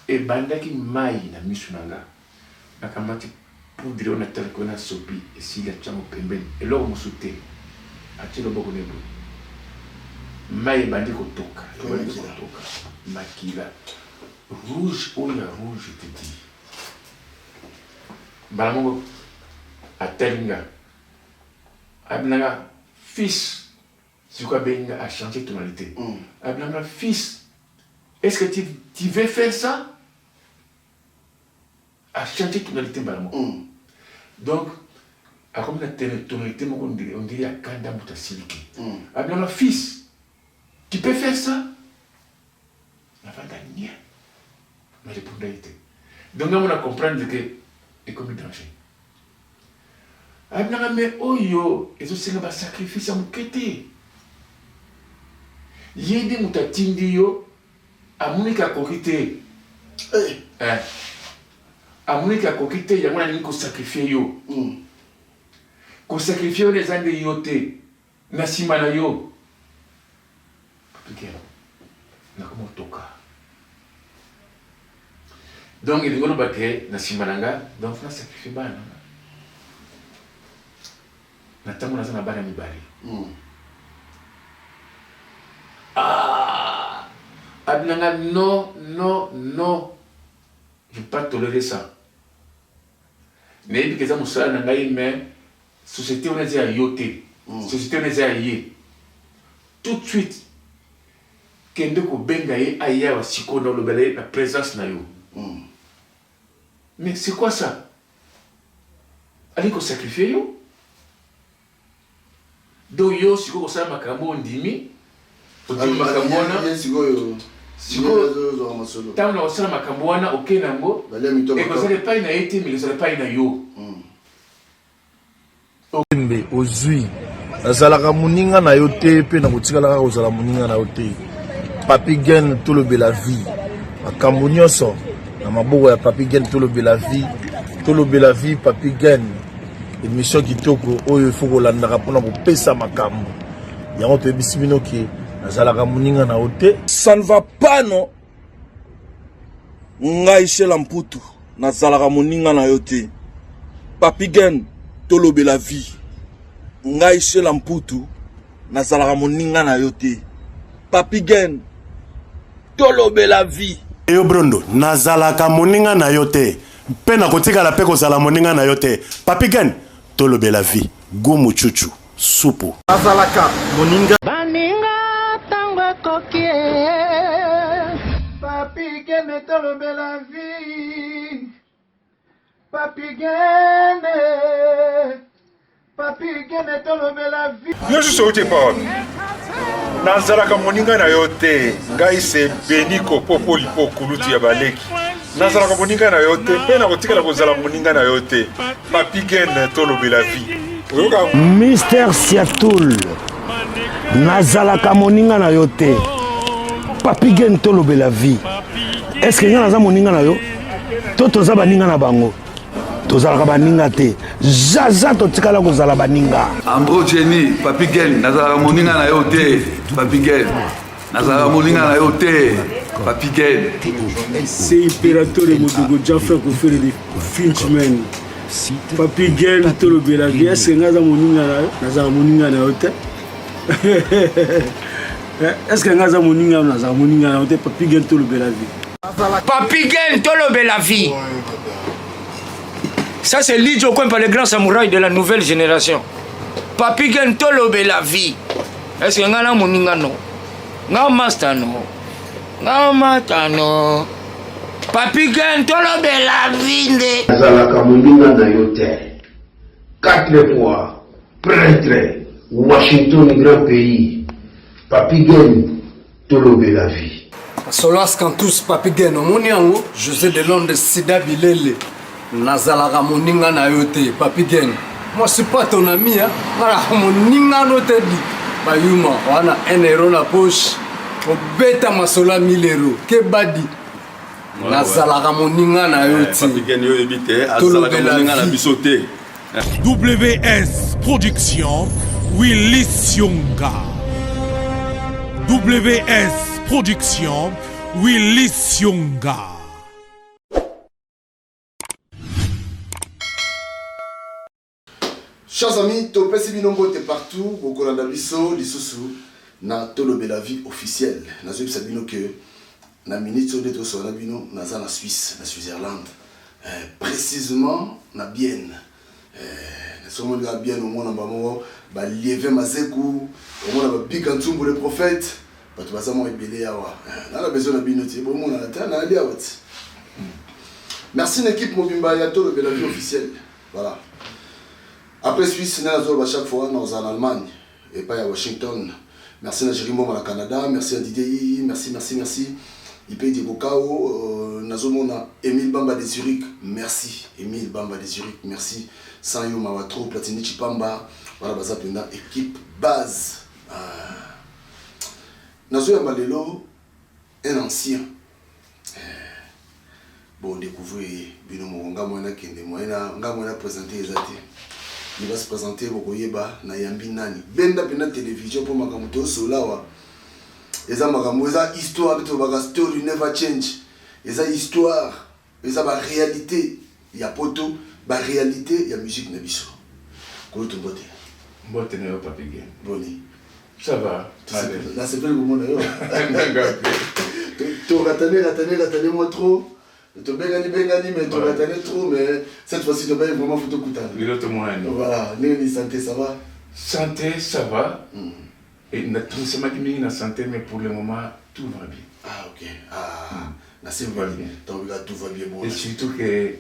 Ebandaki mayi na misu na nga. Nakamati poudre oyo natalaki wana asopi esili atie yango pembeni eloko mosusu te atie loboko ne boye mayi ebandi kotoka ebandi kotoka makila rouge oyo ya rouge te dit mbala moko atali nga abi na nga fils sikoyo abengi nga a changer tonalite abi na nga fils est ce que tu, tu veux faire ça? A changer tonalite mbala moko. Donc akomi na tonalite moko on dirait ya kanda moto asiliki. Abi na nga fils, tu peux faire ça? Navanda nie. Na reponda ye te. Donc nga moko na comprendre que ekomi danger. Abi na nga mais oyo ezosenga ba sacrifice ya moke te. Ye nde moto atindi yo Amoni ke akoki te eh. Amoni ke akoki te yango nalingi ko sacrifier yo. Ko sacrifier wana eza nde yo te na sima na yo. Papy Gene nakomi otoka. Donc elingi oloba ke na sima na nga donc na sacrifier bana na nga. Na tango naza na bana mibale. Ah! Abi na nga non, non, non. Je peux pas tolerer ça. Nayebi ke eza mosala na ngai mais société wana eza ya yo te. Société wana eza ya ye. Tout de suite kende kobenga ye aya awa sikoyo na olobela ye na presence na yo. Mais c'est quoi ça? Alingi ko sacrifier yo? Donc yo sikoyo kosala makambo ondimi, ondimi makambo wana. Sikoyo sikoyo ntango na kosala makambo wana oke na yango ekozala epai na ye te mais ekozala epai na yo. Mbe ozui nazalaka moninga na yo te mpe nakotikala kaka kozala moninga na yo te papi gen tolobela vie makambo nyonso na maboko ya papi gen tolobela vie tolobela vie papi gen emission kitoko oyo ifo kolandaka mpona kopesa makambo yango toyebisi bino ke nazalaka moninga na yo te ça ne va pas non Ngai Shela Mputu nazalaka moninga na yo te Papy Gen tolobela vie Ngai Shela Mputu nazalaka moninga na yo te Papy Gen tolobela vie. Yo Brondo, nazalaka moninga na yo te mpe nakotikala mpe kozala moninga na yo te Papy Gen tolobela vie Gout mutshutshu. Supu. Azalaka moninga. Baninga tango ekoki eh. Papy Gene tolobela vie Papy Gene Papy Gene tolobela vie. Yo susu outi epa wapi? Nazalaka moninga na yo te, ngai se Beniko Popo Lipo kulutu ya baleki. Nazalaka moninga na yo te mpe nakotikala kozala moninga na yo te. Papy Gene tolobela vie. Oyoka Mister Siatul, nazalaka moninga na yo te. Papy Gene tolobela vie. Est-ce que nga naza moninga na yo? To toza baninga na bango? Tozalaka baninga te. Zaza totikala kozala baninga. Ambro Jenny, Papy Gene, nazalaka moninga na yo te. Papy Gene. Nazalaka moninga na yo te Papy Gene. C'est Imperatore Modogo Jaffa Kofere de Finchman. Papy Gene tolobela vie est-ce que nga aza moninga na yo nazala moninga na yo te est-ce que nga aza moninga na nazala moninga na yo te Papy Gene tolobela vie. Papy Gene tolobela vie. Ça c'est Lidjo Kwempa le grand samouraï de la nouvelle génération. Papy Gene tolobela vie. Est ce que nga na moninga no? Nga master no? Nga mata no? Papy Gen tolobela vie nde. Nazalaka moninga na yo te. Quatre fois pretre Washington grand pays Papy Gen tolobela vie. Solas Cantus Papy Gen omoni yango Jose de Londres Sida Bilele Nazalaka moninga na yo te Papy Gen moi suis pas ton ami hein nga moninga no te di bayuma wana 1 euro na poche obeta masolo ya 1000 euro kebadi nazalaka moninga na yo te Papy Gen yo oyebi te azalaka moninga na biso te WS Production Willy Sionga WS Production Willy Sionga. Chers amis, topesi bino mbote partout, bokolanda biso lisusu na Tolobela vie officielle. Nazoyebisa bino que na minute oyo nde tozosola na bino, naza na Suisse, na Switzerland. Eh, précisément na Bienne. Eh, soki omoni kaka Bienne omona ba moko ba Lievin Mazeku, omona ba Bika Ntsumbu le prophète, bato baza mwa ebele awa. Eh, na na besoin na bino te, bomonana te, nayali awa te. Merci na équipe mobimba ya Tolobela vie officielle. Voilà. Après Suisse, nde nazoloba chaque fois nakozala na Allemagne, epai ya Washington. Merci na Jerry Mboma na Canada, merci na Didier Yiyi, merci, merci, merci. Ipe Diego Kao, euh, nazomona Emile Bamba de Zurich, merci. Emile Bamba de Zurich, merci. Sans yo mawa trop, Platini Chipamba, voilà baza mpenza équipe base. Euh, nazoyamba lelo un ancien eh, bon découvrir ye bino moko nga moyen nakende moyen na nga moyen na présenter eza te il va se présenter bokoyeba nayambi nani benda mpenza télévision mpo makambo tosola awa eza makambo eza histoire nde tolobaka story never change eza histoire eza ba réalité ya poto ba réalité ya musique na biso kulutu mbote mbote na yo papi gen boni ça va nasepeli komona yo toratane ratane ratane moi trop tobengani bengani mais toratane trop mais cette fois-ci tobengi vraiment faut tokutana lelo tomonani voilà ndenge ni santé ça va santé ça va mm. Et natungisamaki mingi na santé mais pour le moment tout va bien. Ah ok. Ah mm. na tout va bien. Donc là tout va bien bon. Et surtout que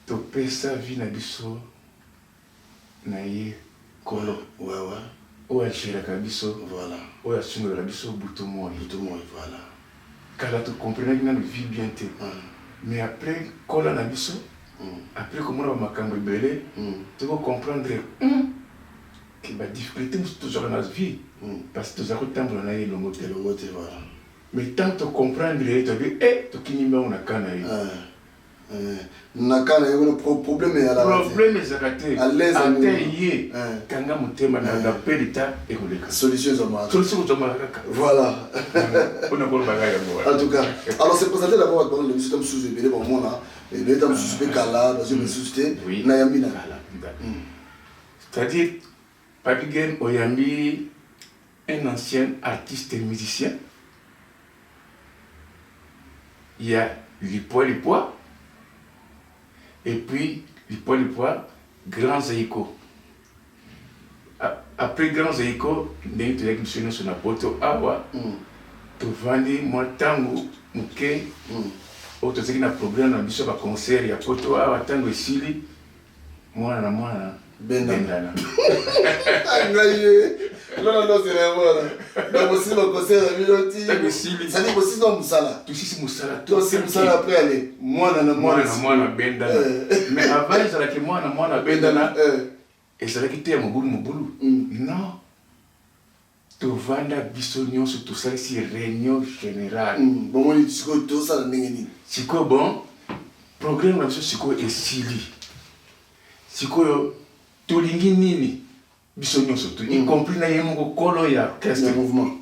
topesa vie na biso na ye kolo. Ouais ouais. Oyo agéraka biso. Voilà. Oyo asungelaka biso butu moi. Butu moi voilà. Kala to comprenaki nanu vie bien te. Mm. Mais après kola na biso mm. après komona ba makambo ebele mm. toko comprendre mm. Que ba difficultes mosusu tozwaka na vie parce que toza kotambola na ye elongo te. Elongo te voilà. Mais tant to comprendre ye toyebi eh tokimi mbangu na cas na ye. Na cas na ye kuna problème ezalaka te. Problème ezalaka te. À l'aise ata ye kanga motema na na peu de temps ekoleka. Solution ezwamaka. Solution ekozwamaka kaka. Voilà. Pona kolobaka yango wana. En tout cas, alors se présenter d'abord bato balanda biso ta mosusu ebele bamona ebele ta mosusu mpe kala bazwi mosusu te na yambi na. C'est à dire Papy Gene oyambi un ancien artiste musicien ya Lipwa Lipwa et puis Lipwa Lipwa Grand Zaiko. Après Grand Zaiko ndenge toyaki biso nyonso na poto awa mm. tovandi mwa ntango moke mm. oyo tozalaki na problème na biso ba concert ya poto awa ntango esili mwana na mwana bendana ngai ye lona nozela yango wana donc osili baconcert na bino ti sadi bosisi na mosala tosisi mosala tosi mosala après ale mwana na mwana na mwana bendana eh. mais avant ezalaki mwana mwana bendana eh. ezalaki te ya mobulu mobulu mm. non Tovanda biso nionso tosalisi reunion generale. Bomoni sikoyo tosala ndenge nini? Sikoyo bon programme na biso sikoyo esili. Sikoyo tolingi nini biso nionso tu y compris na ye moko kolo ya orchestre. Mouvement.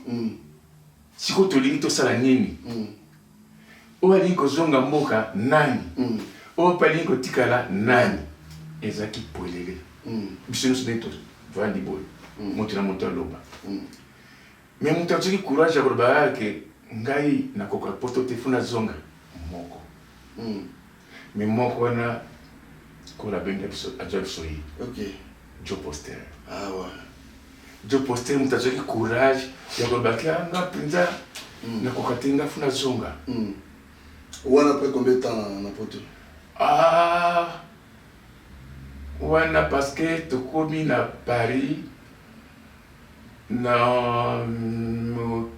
Sikoyo tolingi tosala nini? Oyo alingi kozonga mboka nani? Oyo pe alingi kotikala nani? Ezalaki polele. Biso nionso ndenge tovandi boye, moto na moto aloba. Mais moto azwaki courage ya koloba kaka ke ngai nakoka poto te, faut nazonga moko. Mais moko wana Nkolo abenga biso, azwa biso ye. Joe Poster. Ah ouais. Joe Poster moto azwaki courage ya koloba ke ah, nga mpenza nakoka te nga faut nazonga. Wana après combien de temps na poto? Ah wana parce que tokomi na Paris na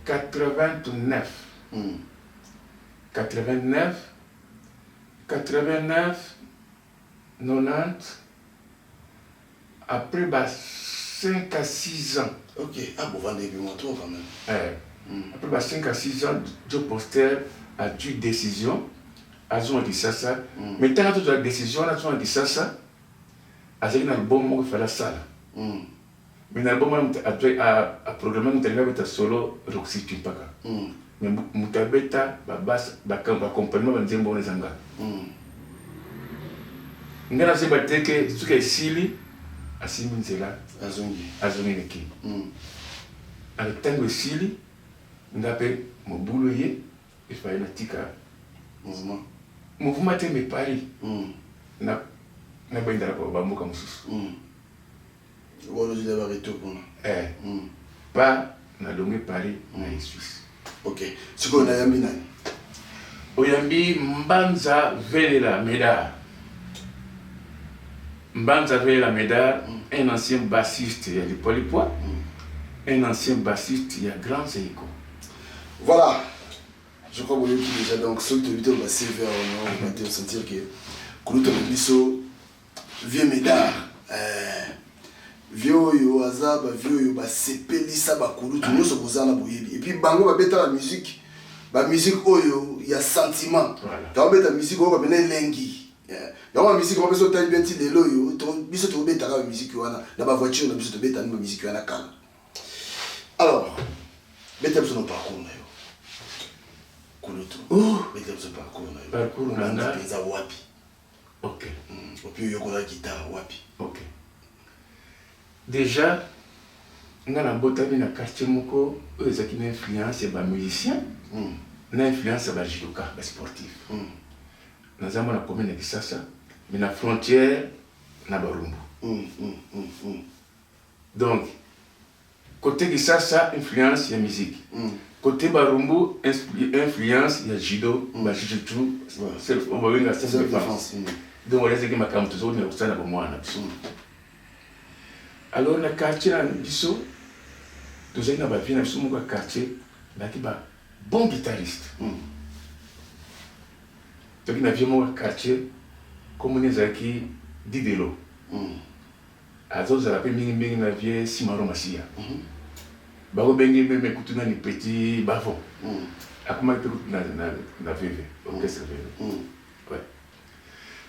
89. 89 89 90 après ba 5 à 6 ans. Ok, ah bovanda epi mwa trop quand même. Eh, après ba 5 à 6 ans, Joe Poster azwi décision azonga Kisasa. Mais ntango azozwa décision wana azonga Kisasa, azalaki na album moko efale asala. Mais na album wana moto aprogramme moto alingi abeta solo Roxy Tshimpaka. Mais moto abeta ba basse, ba accompagnement ba nzembo wana eza nga. Ngai nazoyeba te ke soki esili asimbi nzela azongi azongi na Kin. Alors ntango esili nga mpe mobulu eye il fallait natika mouvement. Mouvement te mais Paris. Na nabendela ba mboka mosusu. Wana ozwi ba retour kuna. Eh. Pa nalongwe Paris naye Suisse. Ok. Sikoyo nayambi nani? Oyambi Mbanza Velela Medard. Mbanza Velela Medard, un ancien bassiste ya Lipwa Lipwa, un ancien bassiste ya Grand Zaiko. Voilà. Je crois boyoki déjà donc soki toyebi te ba CV awa na te sentir que kulutu na biso vieux Medard eh, vieux oyo aza ba vieux oyo basepelisa bakulutu nyonso boza na boyebi et puis bango babeta ba musique ba musique oyo ya sentiment tango beta musique oyo bapena elengi yango ba musique yango biso otali bien ti lelo oyo biso tobetaka ba musique wana na ba voiture na biso tobeta ba musique wana kala. Alors beta biso na parcours na yo kulutu, beta biso parcours na yo. Parcours na nga mpenza wapi? Ok. Opi oyokola guitare wapi? Ok. Déjà nga nabotami na quartier moko oyo ezalaki na influence ya ba musiciens na influence ya ba judoka, ba sportifs. Naza mwana commune ya Kisasa mais na frontière na Barumbu. Donc cote Kisasa influence ya musique, cote Barumbu influence ya judo, ba jujutsu, self oyo babenga self defense. Donc wana ezalaki makambo tozokolinga kosala na bomwana na biso. Alors na quartier na biso tozalaki na ba vieux na biso moko ya quartier bazalaki ba bon guitariste. Tozalaki na vieux moko ya quartier kombo na ye ezalaki Didelo. Azo zala pe mingi mingi na vieux Simaro Masiya. Bako benge meme kutu nani petit Bavon. Akomaki pe kutu na na na VV, orchestre VV. Ouais.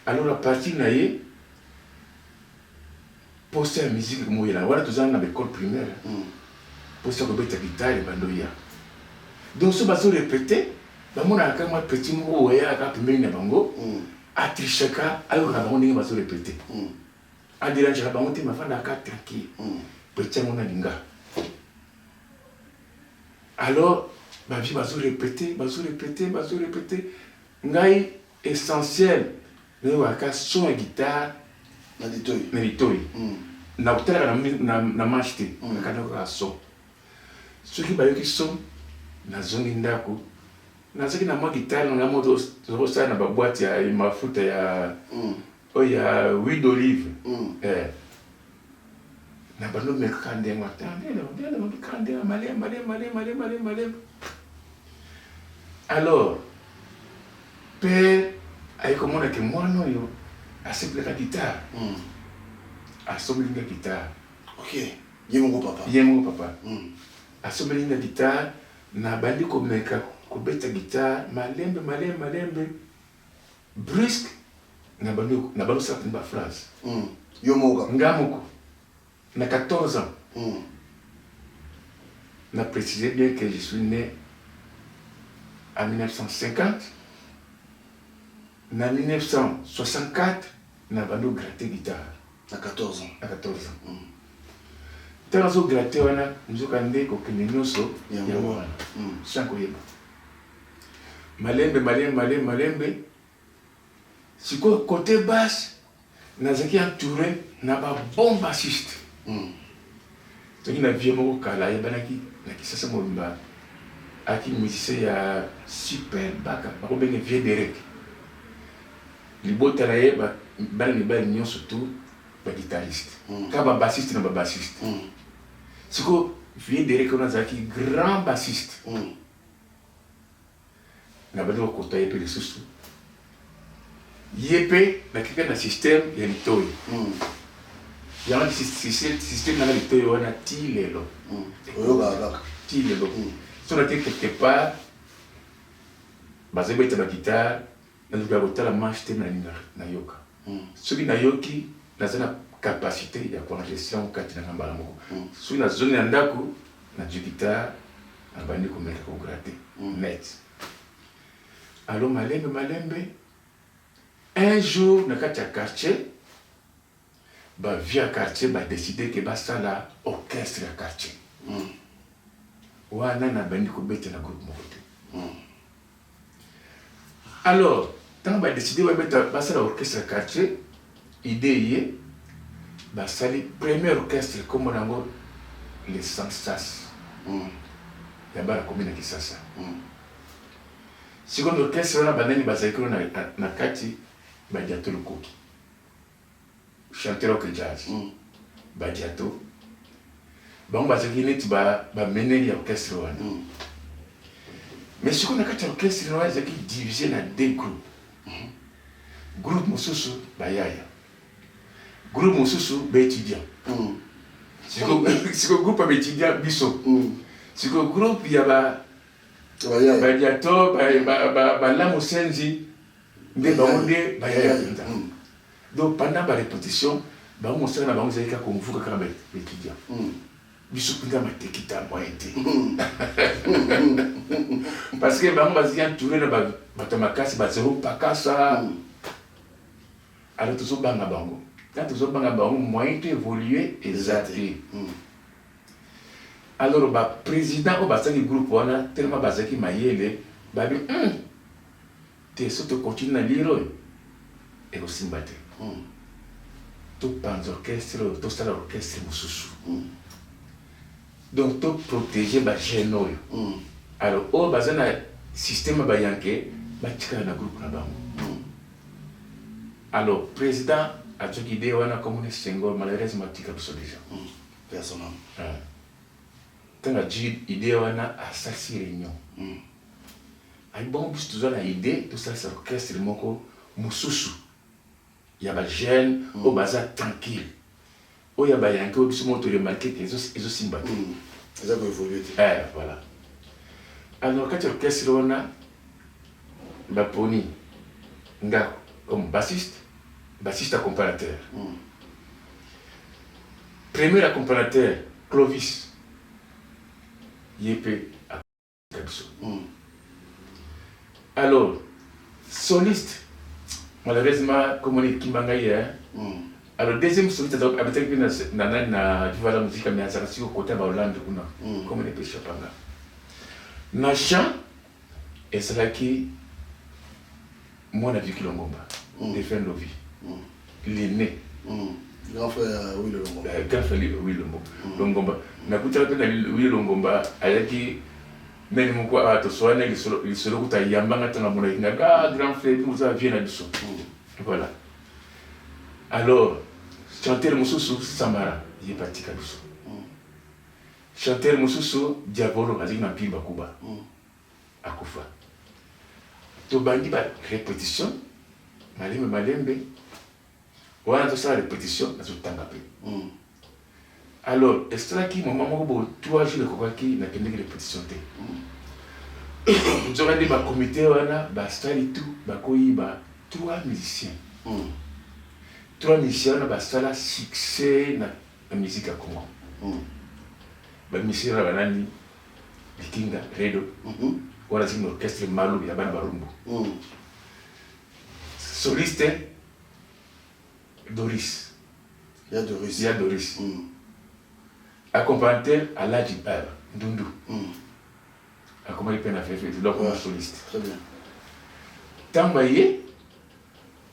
Alors à partir na ye posa ya musique ekomoyela wana toza na ba école primaire. Posa ya kobeta guitare ebanda oya. Donc soki bazo repeter bamonaka kaka mwa petit moko oyo ayaka pembeni na bango a trichaka ayokaka bango ndenge bazo repeter. A derangaka bango te mais afandaka kaka tranquille. Petit yango na linga. Alors ba vieux bazo repeter, bazo repeter, bazo repeter. Ngai essentiel nayokaka kaka son ya guitare na litoyi. Na litoyi. Nakotalaka na na manche te, kaka nayokaka son. Soki bayoki son, nazongi ndako. Nazalaki na mwa guitare na ngai moko tozalaki kosala na ba boite ya mafuta ya Oyo ya huile d'olive eh na bando meka kaka ndenge wana kaka ndenge malembe malembe malembe malembe malembe malembe alors père aye komona ke mwana oyo asepelaka guitare asombeli nga guitare. Ok, ye moko papa. Ye moko papa. Asombeli nga guitare, nabandi komeka kobeta guitare malembe malembe malembe. Brusque na bandi na bandi kosala penza ba phrase. Yo moko kaka? Nga moko. Na 14 ans. Na preciser bien que je suis ne en 1950, na 1964 na bandi ko gratter guitare. Na 14 ans? Na 14 ans. Tango nazo gratter wana nzoka nde kokende nionso yango wana sans koyeba. Malembe malembe malembe malembe sikoyo cote basse nazalaki entoure na ba bon bassiste tozalaki na vieux moko kala ayebanaki na Kisasa mobimba ayaki musicien ya super baka bakobenge vieux Derek libota na ye bana mibali nyonso tout ba guitariste kaka ba bassiste na ba bassiste sikoyo vieux Derek wana azalaki grand bassiste. Nabandi kokota ye pe lisusu ye pe nakeka na système ya litoyi yango système nanga litoyi wana ti lelo oyokaka kaka ti lelo so nake quelque part bazobeta ba guitare nalukaka kotala manche te me nayoka soki nayoki naza na capacité ya ko enregistrer yango kati na nga mbala moko soki nazongi na ndako nazwi guitare Nabandi komeka ko gratter net. Alors malembe malembe, Un jour na kati ya quartier, ba vieux ya quartier ba decider que basala orchestre ya quartier. Wana nabandi kobeta na groupe moko te. Alors tango ba decider babeta basala orchestre ya quartier, idee eye, basali premier orchestre kombo na yango les Sansas ya bana commune ya Kisasa. Sikoyo na orchestre wana ba nani bazalaki kuna na kati? Ba Diato Lukoki, chanteur ok jazz, ba Diato bango bazalaki neti ba ba meneli ya orchestre wana. Mais sikoyo na kati ya orchestre wana ezalaki divise na deux groupes. Groupe mosusu ba yaya, groupe mosusu ba etudiants. Sikoyo groupe ya ba etudiants biso, sikoyo groupe ya ba Badiato, ba Lamu Senzi nde bango nde bayaya mpenza. Donc pendant ba repetition bango mosala na bango ezalaki kaka komvuka kaka ba etudiants. Biso mpenza matekita moyen te. Parce que bango bazalaki entouré na bato ya makasi ba zero pakasa. Alors tozobanga bango. Tant tozobanga bango moyen to évoluer eza te. Alors ba president oyo basalaki groupe wana tellement bazalaki mayele babi hum te soki to continue na lire oyo ekosimba te topanza orchestre oyo tosala orchestre mosusu donc to proteger ba jeune oyo alors oyo baza na système ya bayanke batikala na groupe na bango alors président azwaki idee wana komona Senghor malheureusement atika biso déjà. Paix à son âme. Ah. Ntango azwi idee wana asalisi réunion. Ayi bongo biso toza na idee tosalisa orchestre moko mosusu ya ba jeune oyo baza tranquille oyo ya bayanke oyo biso moko toremarke ke ezosimba te. Eza koevolue te. Eh, voilà. Alors kati ya orchestre wana baponi nga comme bassiste, bassiste accompagnateur. Premier accompagnateur Clovis ye pe atika biso. Alors soliste malheureusement komona ekima ngai hein. Alors deuxième soliste abetaki pe na nani na Viva la Musica mais azalaka sikoyo kota ba Hollande kuna komona epe echappa nga. Na chant ezalaki mwana Vicky Longomba Delphin Lovi l'aîné. Grand frère ya Willy Longomba. Grand frère Willy Longomba. Nakutana pe na Willy Longomba ayaki nani moko awa toswani lisolo lisolo kuta ayamba nga ntango amonaki nga ah grand frère bino boza vieux na biso. Voilà. Alors chanteur mosusu Samara ye pe atika biso. Chanteur mosusu Diabolo azalaki na Mpimba Kuba. Akufa. Tobandi ba repetition malembe malembe wana tosala repetition nazotanga pe. Alors esalaki moment moko boye 3 jours ekokaki nakendeki repetition te. Nzoka nde ba comite wana basali tout bakoyiba 3 musiciens. 3 musiciens wana basala succès na musique ya Congo. Ba musiciens wana banani? Likinga Redo wana azalaki na orchestre Malu ya bana Barumbu. Soliste Doris. Ya Doris. Ya Doris. Accompagnateur Aladji Baba Ndundu. Akomaki mpe na Fefe donc ouais. Soliste. Très bien. Ntango baye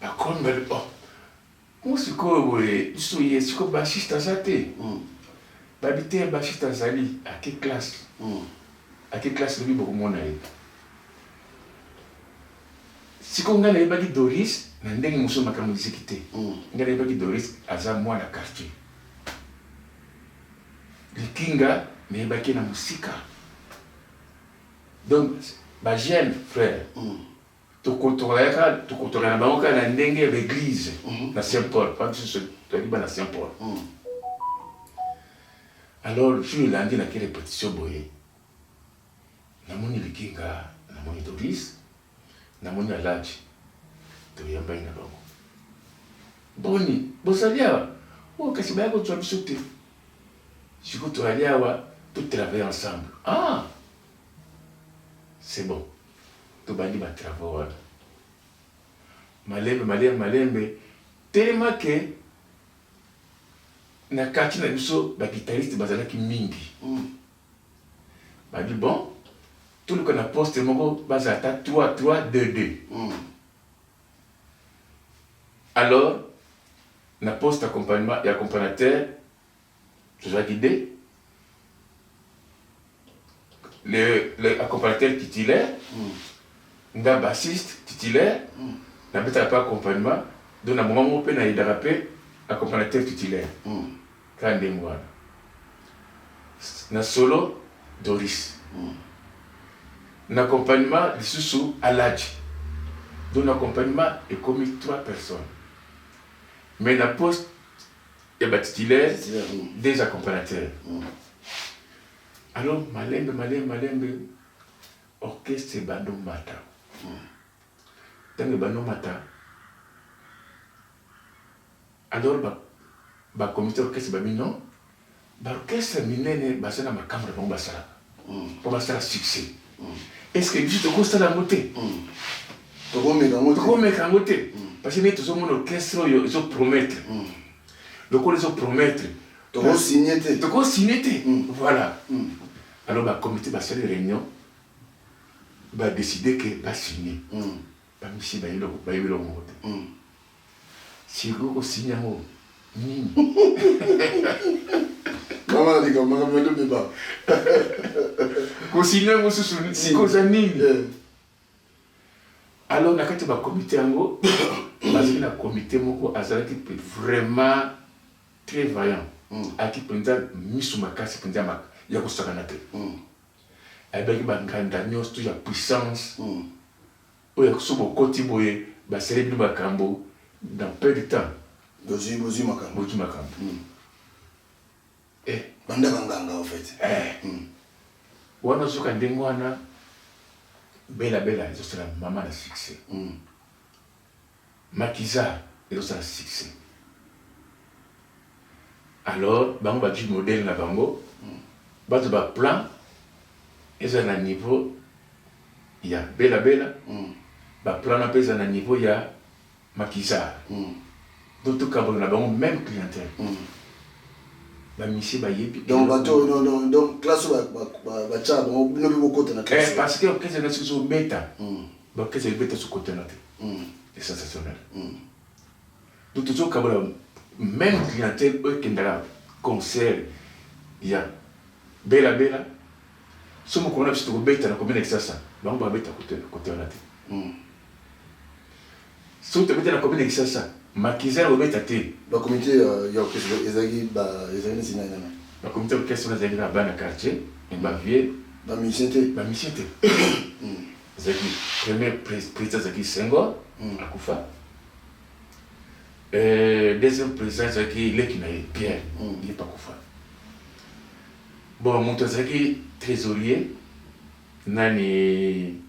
bakomi balobi oh Ngo sikoyo boye biso ye sikoyo bassiste aza te babi te bassiste azali ake classe ake classe lobi bokomona ye sikoyo ngai nayebaki Doris na ndenge mosusu makambo miziki te ngai nayebaki Doris aza mwana quartier likinga nayebaki na mosika donc ba jeune frère Tokotoka na bango kaka na ndenge ya ba eglise na Saint Paul, po biso tozalaki bana Saint Paul. Alors jour elandi nake repetition boye, namoni Likinga, namoni Doris, namoni Aladji, toyambani na bango. Boni, bozali awa? Oh, kasi baya kozwa biso te. Sikoyo tozali awa, to travailler ensemble. Ah! C'est bon. Tobandi ba travaux wana. Malembe malembe malembe telema ke na quartier na biso ba guitariste bazalaki mingi. Babi bon toluka na poste moko bazala ata 3 3 2 2. Alors na poste accompagnement ya accompagnateur tozalaki deux le, le accompagnateur titulaire mm. nga bassiste titulaire mm. nabetaka mpe accompagnement donc na moma moko mpe nayedaka mpe accompagnateur titulaire mm. kaka ndenge wana na solo Doris mm. na accompagnement lisusu Aladji donc na accompagnement ekomi trois personnes mais na poste ya ba titulaire des accompagnateurs mm. alors malembe malembe malembe orchestre ebanda omata ntango ebanda omata alors bakomite orchestre babi non baorchestre minene baza na makambo na bango basalaka mpo basala succès. Est ce que biso tokosala yango te? Tokomeka yango te parce que ndenge tozomona orchestre oyo ezopromettre, lokola ezopromettre tokosigne te, tokosigne te. Voilà, alors bakomite basali réunion, badécide ke basigne. Bamisi bayebi eloko moko te. Sikoyo kosigne yango nini? Mama na likambo makambo ya beba. Kosigne yango susu sikoyo eza nini? Alors na kati ya bakomite yango bazalaki na komite moko azalaki vraiment très vaillant, ayaki mpenza misu makasi mpenza ya kosakana te. Ayebaki banganda nyonso to ya puissance oyo so bokoti boye basali bino makambo dans peu de temps. Bozwi bozwi makambo. Bozwi makambo. Eh. Banda banganga en fait. Eh. Wana ozoka ndenge wana Bella Bella ezosala mama na succès. Makiza ezosala succès. Alors bango bazwi modèle na bango, bazwa ba plan eza na niveau ya Bella Bella, ba plan na mpe eza na niveau ya Makiza. Donc tokabola na bango même clientèle. Bamisie bayebi. Donc bato non non donc classe oyo batyaka bango bino mpe bokota na classe. Eh, parce que orchestre na biso ezobeta, baorchestre ebeta so kote na te. C'est sensationnel. Donc tozokabola même clientèle oyo ekendaka concert ya Bella Bella. So mokolo na biso tokobeta na commune ya Kisasa, bango babeta kote wana te. Soki tobeta na commune ya Kisasa, Makiza akobeta te. Bakomite ya orchestre ezalaki ezalaki neti nani nani? Bakomite ya orchestre wana ezalaki kaka bana quartier, bavieux. Bamusicien te? Bamusicien te. Ezalaki premier président azalaki Senghor, akufa. Deuxième président azalaki leki na ye Pierre, ye mpe akufa. Bon, moto azalaki trésorier nani,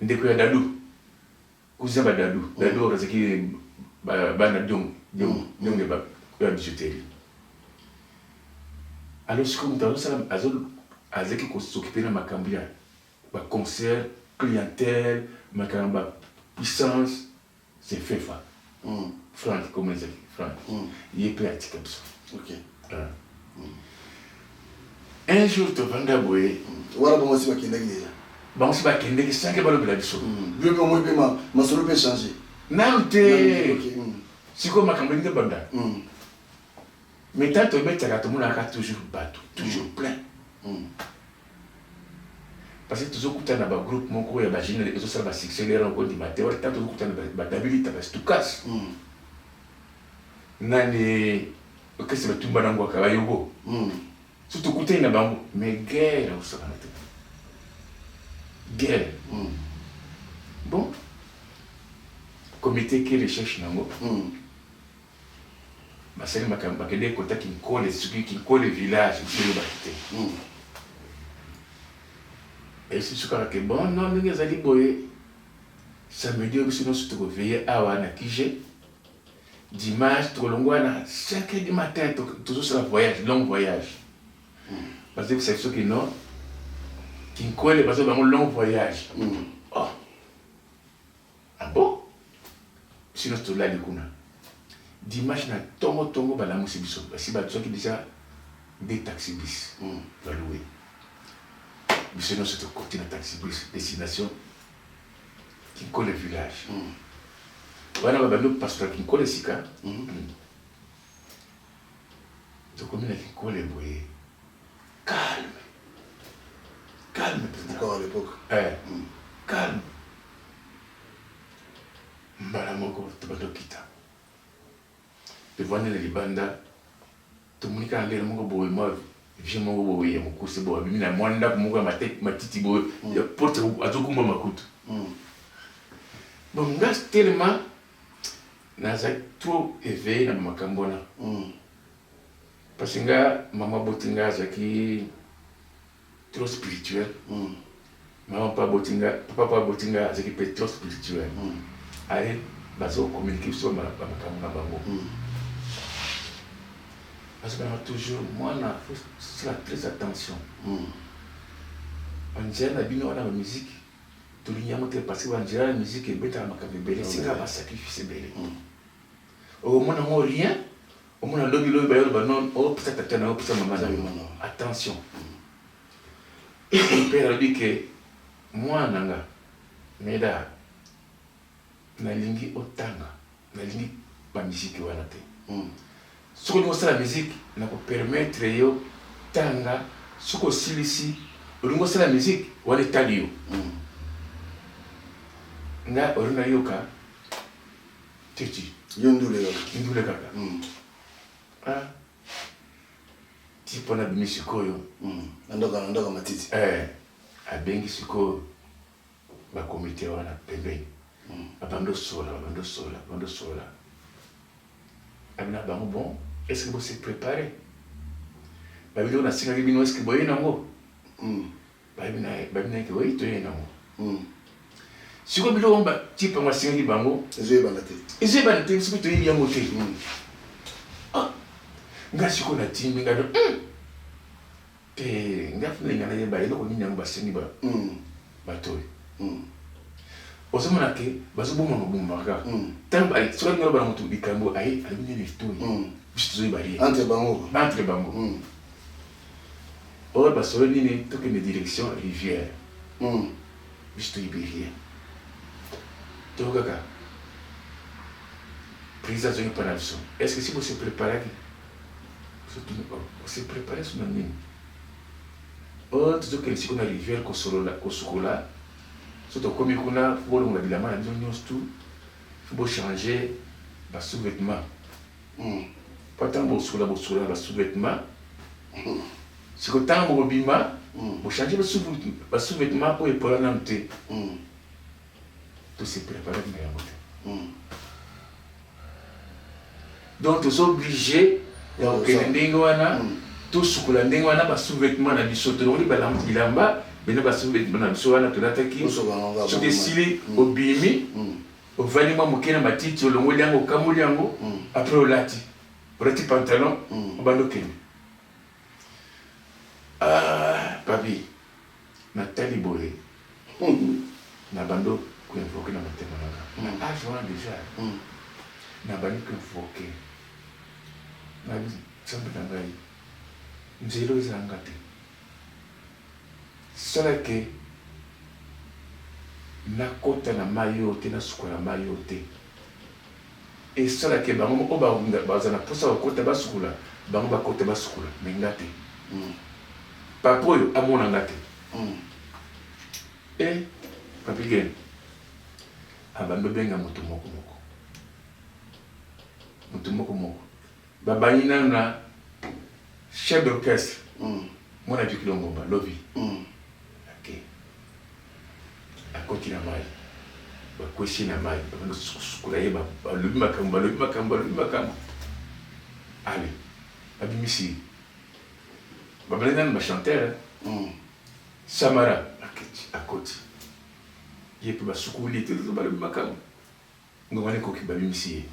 ndeko ya Dadu, cousin ba Dadu. Dadu oyo azalaki bana Diong Diong Diong ya bijouterie. Alors sikoyo moto azosala azalaki kosokipe na makambo ya baconcert, clientèle, makambo ya puissance, c'est Fefa. Frank, comment ezalaki Frank, ye mpe atika biso. Un jour tovanda boye. Wana bango si bakendaki déjà? Bango si bakendeki sanke balobela biso. Bino mpe omoi mpe masolo mpe change? Nanu te. Sikoyo makambo elingi banda. Mais tant tobetaka tomonaka toujours bato toujours plein, parce que tozokutana na bagroupe moko ya bajeune ezosala basuccès lera okondima te. Wana tant tozokutana badabilita bastukas nani okesi batumba na ngwaka bayogo so tokutani na bango, mais guerre akosakana te, guerre. Bon, comité ke recherche nango basali makambo, bakende kota Kinkole, soki Kinkole village biso oyebaki te. Esi biso kaka ke bon non, ndenge ezali boye, samedi oyo biso nyonso tokoveille awa na Kije, dimanche tokolongwa na 5 heures du matin, tozosala voyage, long voyage. Bazebisa biso ke non, Kinkole bazo bango long voyage. Oh, ah bon? Biso nyonso tolali kuna. Dimanche na tongo tongo balamusi biso. Basi bazwaki deja deux taxi bus ba louer. Biso nyonso tokoti na taxi bus destination Kinkole village. Wana babandi kopasola Kinkole sika. Tokomi na Kinkole boye calme. Calme mpenza. Encore à l'époque. Eh, calme. Mbala moko tobandi kokita. Tovandi na libanda, tomoni kaka ndele moko boye, mwa vieux moko boye ya mokuse boye abimi na mwa ndako moko ya matiti boye, ya porte azogumbama kutu. Bon, nga tellement nazali trop éveillé na makambo wana. Parce que nga mama aboti nga azalaki trop spirituel. Mama mpe aboti nga, papa mpe aboti nga azalaki mpe trop spirituel. Aye bazo communiquer biso ba makambo na bango. Bazobanga toujours mwana faut sala très attention. Ba nzela na bino wana ba musique tolingi yango te parce que ba nzela ya musique ebetaka makambo ebele, esengaka ba sacrifice ebele. Okomona yango rien, omona lobi lobi baye oloba non, opesa tata na yo, opesa mama na yo. Attention. Mon père alobi ke mwana na nga Medard, nalingi otanga, nalingi ba musique wana te. Soki olingi osala musique, nako permettre yo tanga, soki osilisi olingi osala musique wana etali yo. Nga olingi nayoka teti. Yo ndule kaka. Ndule kaka. Ah. Ti pona abimi sikoyo. Na ndako na ndako matiti. Eh, abengi sikoyo ba comite wana pembeni. Babandi osola, babandi osola, babandi osola. Abi na bango bon, est-ce que bo se preparer? Ba biloko nasengaki bino est-ce que boye nango? Bayebi na bayebi na ye ke oui toye nango. Sikoyo biloko yango ba type yango asengaki bango ezoyebana te. Ezoyebana te, biso mpe toyebi yango te. Ah, nga sikoyo natindi nga te nga funa linga nayeba eloko nini yango basengi ba bato oyo. Ozomona ke bazoboma mabomba kaka. Ntango soki alingi aloba na moto likambo aye alobi nini litoyi. Biso tozoyeba rien. Entre bango. Entre bango. Oyo basololi nini tokende direction rivière. Biso toyebi rien. To kaka président azongi mpa na biso. Est ce que si bo se preparaki? Ose prepare so na nini? Oyo tozokende sikoyo na rivière kosolola kosukola. So tokomi kuna faut bolongola bilamba na bino nyonso tout. Faut bo changer ba sous-vêtements. Po ntango bosukola bosukola na ba sous-vêtements. Sikoyo ntango bokobima bo changer ba sous-vêtements oyo epola nanu te. To se preparer na yango te. Donc toza oblige ya kokende ndenge wana, tosukola ndenge wana ba sous-vêtements na biso, tolongoli bilamba bena ba sous-vêtements na biso wana tolataki. Soki esili obimi, ovandi mwa moke na matiti, olongoli yango, okamoli yango, après olati, olati pantalon, obandi okende. Ah papi, natali boye nabandi ko invoquer na motema na nga na age wana dejà, nabandi ko invoquer na Nzambe na ngai, nzela oyo eza nga te, sala ke nakota na mayi oyo te, nasukola mayi oyo te, esala ke bango moko baza na posa bakota basukola, bango bakota basukola, mais nga te. Papa oyo amona nga te. Eh Papy Gene abandi obenga moto moko moko, moto moko moko, babandi nanu na chef d'orchestre mwana Vicky Longomba lobi ake akoti na mayi, bakwesi na mayi, babandi kosukola ye, balobi makambo, balobi makambo, balobi makambo, ale babimisi ye. Babandi nanu ba chanteur Samara akiti akoti ye pe basukoli ye te balobi makambo ngonga wana ekoki babimisi ye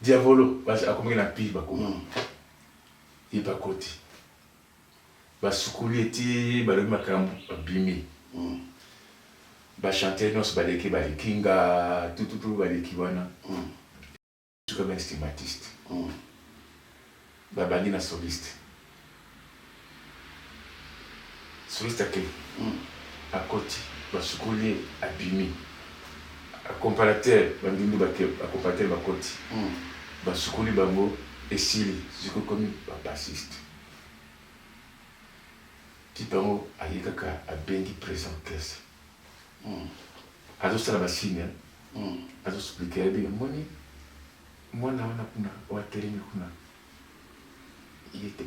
Diavolo akomaki na pire bakoma ye pe akoti basukoli ye ti balobi makambo babimi. Ba chanteur nyonso baleki ba likinga tututu baleki wana. Suka ba instrumentiste. Babandi na soliste. Soliste ake. Akoti basukoli ye abimi. Accompagnateur bandundu bake accompagnateur bakoti. Basukoli bango esili sikoyo ekomi ba bassiste. Type yango aye kaka abengi president orchestre. Azo sala ba signe azo expliquer ye omoni mwana wana kuna oyo atelemi kuna ye te.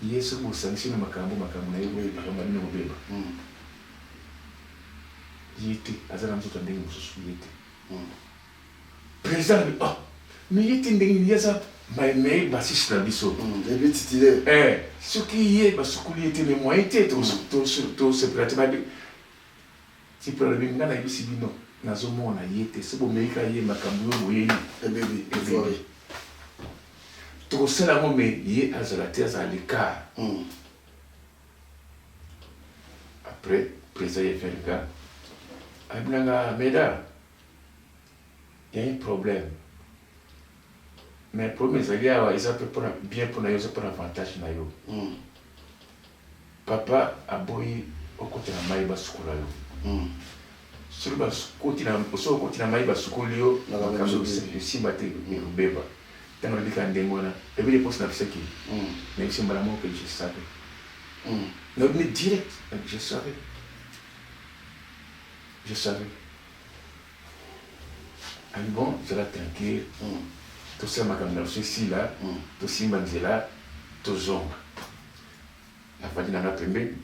Ye soki bosangisi na makambo makambo na ye makambo na bino ekobeba. Ye te aza na nzoto ya ndenge mosusu ye te. President alobi oh mais ye te ndenge nini ye aza meilleur bassiste na biso. Et puis titulaire. Eh soki ye basukoli ye te mais moyen te to sepela te babi Type alobi nga nayebisi bino nazomona ye te soki bomeki kaka ye makambo oyo boyebi ebebi ebebi. Tokosala yango mais ye azala te azala à l'ecart. Après president ye vers nga alobi na nga Medard Il ya un problème mais problème ezali awa eza pe pona bien pona yo eza pona avantage na yo papa aboyi okota na mayi basukola yo soki bakoti na soki okoti na mayi basukoli yo makambo esimba te ekobeba ntango nalobi kaka ndenge wana ebi reponse napesaki nayebisi mbala moko ke je savais nalobi direct je savais je savais. Abi bon zala tranquille tosala makambo na biso esila tosimba nzela tozonga. Navandi na nga pembeni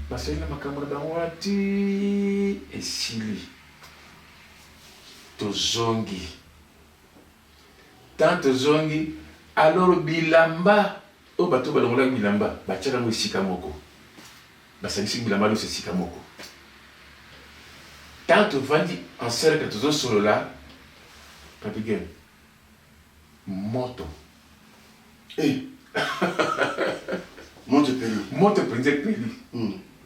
basali na makambo na bango wana ti esili tozongi. Tant tozongi alors bilamba oyo bato balongolaki bilamba batiaka yango esika moko. Basangisi bilamba nionso esika moko. Tango tovandi en cercle tozo solola, Papy Gene, moto. Eh! Moto epeli. Moto penza epeli.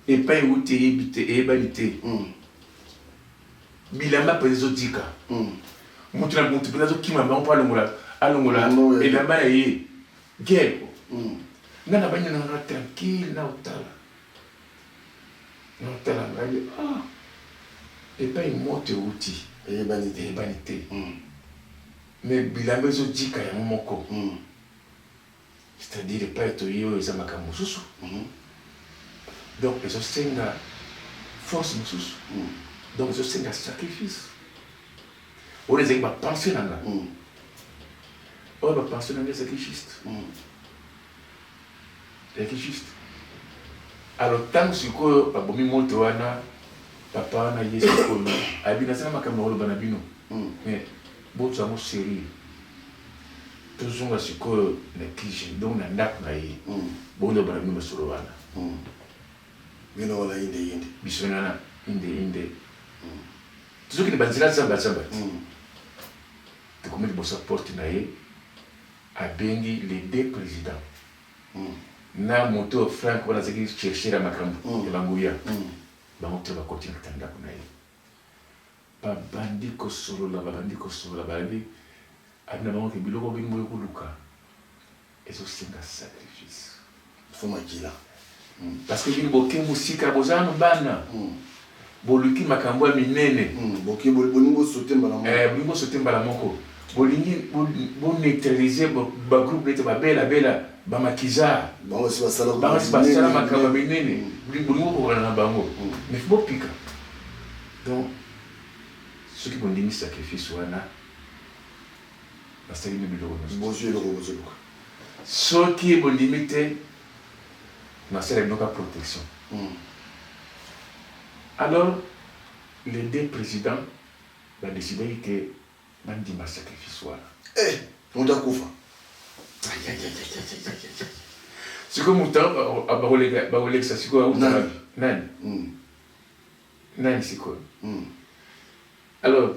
Epai ewuti eyebi te, eyebani te. Bilamba penza ezo dika. Moto na moto penza azo kima bango po alongola alongola elamba na ye. Guerre ko. Nga na bandi na nga tranquille nao tala. Nao tala ngai ah epai moto ewuti eyebani te. Eyebani te. Mais bilamba ezo dika yango moko. C'est à dire epai toye oyo eza makambo mosusu. Donc ezo senga force mosusu. Donc ezo senga sacrifice. Oyo ezalaki ba pensee na nga. Oyo ba pensee na nga ezalaki juste. Ezalaki juste. Alors tango sikoyo babomi moto wana, papa wana ye sikoyo ayebi naza na makambo ya koloba na bino. Mais bozwa yango serieux. Tozonga sikoyo na QG, donc na ndako na ye. Boloba na bino masolo wana. Bino wana inde inde. Biso wana inde inde. Tozokende ba nzela zamba zamba te. Tokomi liboso ya porte na ye, abengi les deux presidents na moto oyo Frank wana azalaki chercheur ya makambo ya ba nguya. Bango trois bakoti na kati ya ndako na ye. Babandi kosolola, babandi kosolola, balobi abi na bango ke biloko bino boye koluka ezo senga sacrifice. Faut makila. Parce que bino boke musika boza nanu bana. Boluki makambo ya minene. Boke bolingi bo sauter mbala moko. Eh bolingi bo sauter mbala moko. Bolingi bo neutraliser ba groupe neti ba bela bela ba maquisards. Bango esi basala Bango esi basala makambo ya minene. Bolingi bokokana na bango. Mais faut bopika. Donc soki bondimi sacrifice wana Basali bino biloko nionso. Bozui eloko bozoluka. Soki bondimi te, nasala bino ka protection. Alors, les deux presidents ba decidaki que bandima sacrifice wana. Eh! Moto akufa. Sikoyo moto bakolekisa sikoyo auta wapi? Nani? Nani sikoyo? Alors,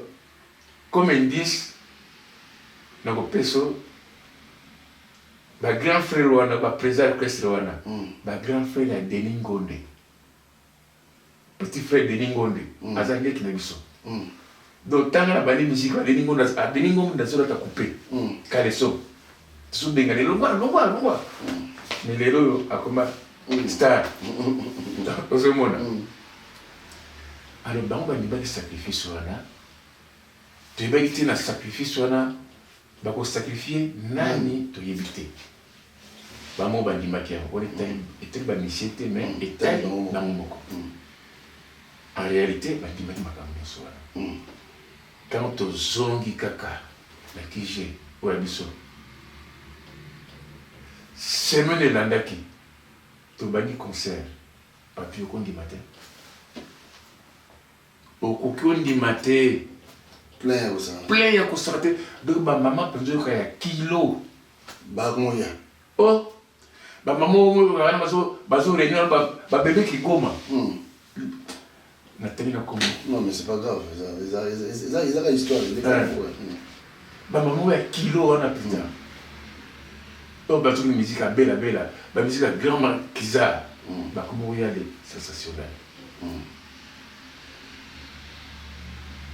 comme indice, nakopeso ba grand frère wana, ba president ya orchestre wana, ba grand frère ya Denis Ngonde. Petit frère Denis Ngonde mm. aza leki na biso mm. Donc tanga na bandi musique ba Denis Ngonde, ah, Denis Ngonde azolata coupe mm. caleçon tozobenga lelo longwa longwa longwa mm. Mais lelo oyo akoma mm. star mm. Ozomona mm. Alors bango bandimaki sacrifice wana, toyebaki te na sacrifice wana bakosacrifie nani mm. Toyebi te. Bango bandimaki yango wana etali bamisie te, mais mm. etali bango moko mm. En réalité bandimaki makambo nyonso wana. Ntango tozongi kaka na kige oyo ya biso, semaine elandaki tobandi concert. Papi, okondima te, okoki ondima te, plein ya kosala te. Donc bamama mpenza oyoka ya kilo bakoya. Oh, bamama oyo wana bazo réunion, babebe kigoma hmm. Natali na kombo. Non, mais c'est pas grave, ezaka histoire. Bamama oyo ya kilo wana mpenza oyo bazoki musique ya belabela, bamusique ya grand maquisard, bakoma oya le sensationnel.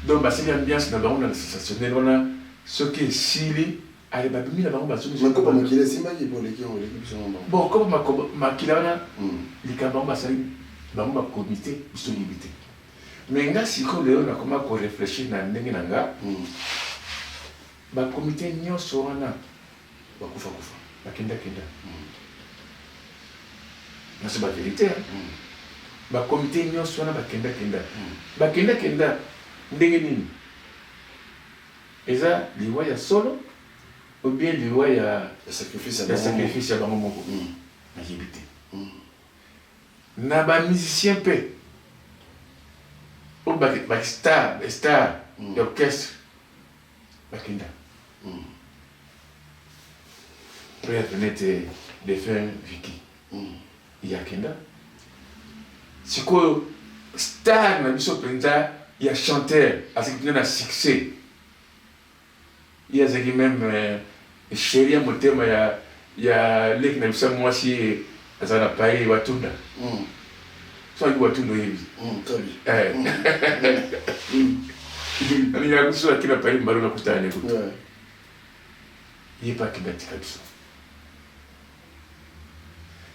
Donc basali ambiance na bango na sensationnel wana. Soki esili, ale babimi na bango, bazongi. Makopa makila esimbaki po oleki yango, oleki biso ngo bango. Bon, kopa makila wana, likambo bango basali, bango bakomite, biso toyebi te. Mais nga sikoyo lelo nakoma koreflechir na ndenge na nga, bakomite nyonso wana bakufa kufa, bakendakenda nyonso, bavérité, bakomite nyonso wana bakendakenda, bakendakenda ndenge nini? Eza liwa ya solo ou bien liwa ya sacrifice ya bango moko? Nayebi te. Na bamusicien mpe oyo bastar, star ya orchestre bakenda, preuve nete défunt Viki ye akenda. Sikoyo star na biso mpenza ya chanteur azalaki mpenza na succès, ye azalaki même chéri ya motema ya leki na biso ya mwasi, azala na Paris, Watunda. So aki Watunda, oyebi, alingaka biso, aki na Paris mbalo nakutana ne kutu, ye mpe akenda, tika biso.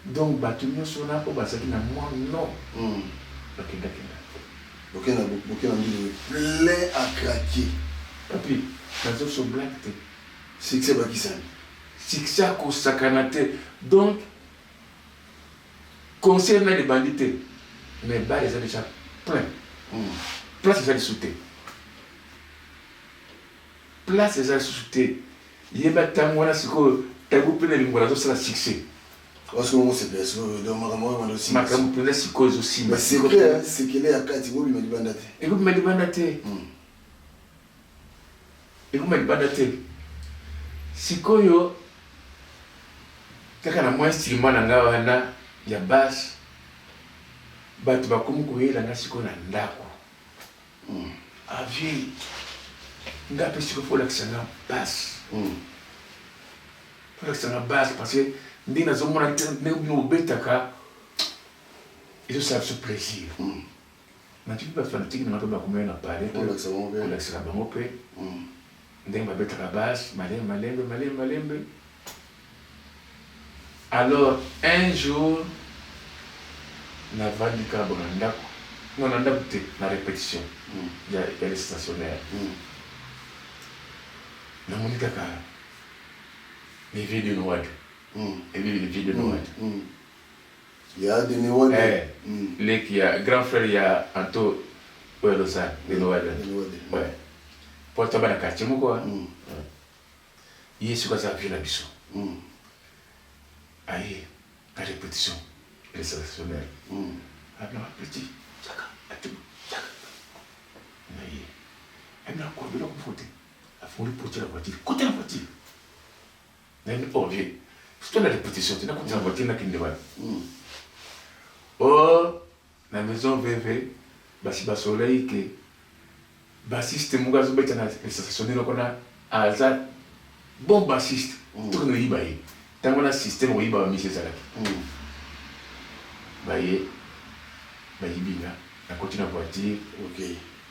Donc bato nyonso wana oyo bazalaki na mwa non bakendakenda. Bokenda ndulu, plein à craquer. Papi, nazoso blague te. Succès bakisani. Succès akosakana te. Donc concert nani ebandi te, mais bar eza déjà plein, place eza lisusu te, place eza lisusu te. Yeba ntango wana sikoyo tabu mpe na lingola azosala succès. Makambo mpenza sikoyo ezosimba. Sekele ya kati bobima libanda te. Ekobima libanda te, ekobima libanda te. Sikoyo kaka na mwa instrument na ngai wana ya basse, bato bakomi koyela nga sikoyo na ndako. Avie nga mpe sikoyo fo olakisa nga basse, fo olakisa nga basse, parce que ndenge nazomona ndenge bino bobetaka ezosala biso plaisir. Natiki bafanatike nanga mpe bakomaya na palais kolakisaka bango mpe ndenge babetaka basse, malembe malembe malembe malembe. Alors un jour navandi kaka bo na ndako, non, na ndako te, na répétition ya le stationnaire, namoni kaka les vieux de Noad, ebi les vieux de Noad. Ya de Noad. Eh, leki ya grand frère ya Anto oyo Lausanne, de Noad, ouais, po toba na quartier moko. Ye soki aza vieux na biso, aye na répétition restaurationnel, abinaka petit yaka, atibu yaka na ye, abinaka koloba eloko moko te, afungoli portière ya voiture, kota na voiture. Nayebi, oh vieux, surtout na répétition te, nakota na voiture, nakende wapi? Oh, na maison VV basi basolaki ke bassiste moko azobeta na sensationnel kuna aza bon bassiste, tokende koyiba ye. Ntango wana système koyiba bamisi ezalaki, baye bayibi nga. Nakoti na voiture. Ok.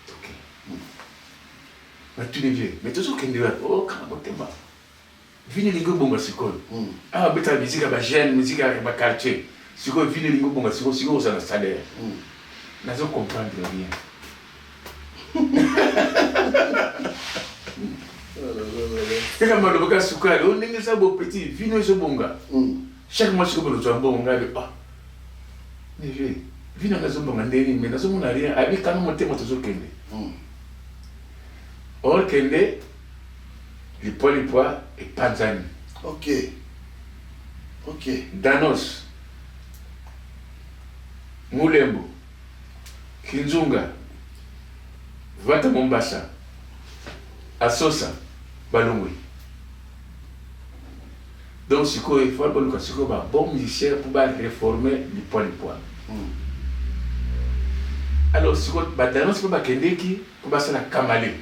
Toke. Natuni vieux, mais tozokende wapi? Oh, kanga motema. Vino elingi obonga sikoyo. Awa betaka musique ya ba jeunes, musique ya ba quartier. Sikoyo vino elingi obonga sikoyo, sikoyo ozala na salaire. Nazo comprendre rien. Kaka maloba kaka sukali, oh ndenge eza bo petit, vino ezobonga. Chaque mois sikoyo bozwa mbongo ngai ah. Mais vieux, vino nga ezobonga ndenge nini mais nazomona rien. Abi kanga motema tozokende. Or kende lipwa lipwa epanzani. Ok. Ok. Danos, Mulembo, Kinzunga, Vata Mombasa, Asosa, balongwe. Donc sikoyo il faut baluka sikoyo ba bon musicien pour ba reformer lipwa lipwa. Alors sikoyo ba Danos mpe bakendeki mpo basala kamale.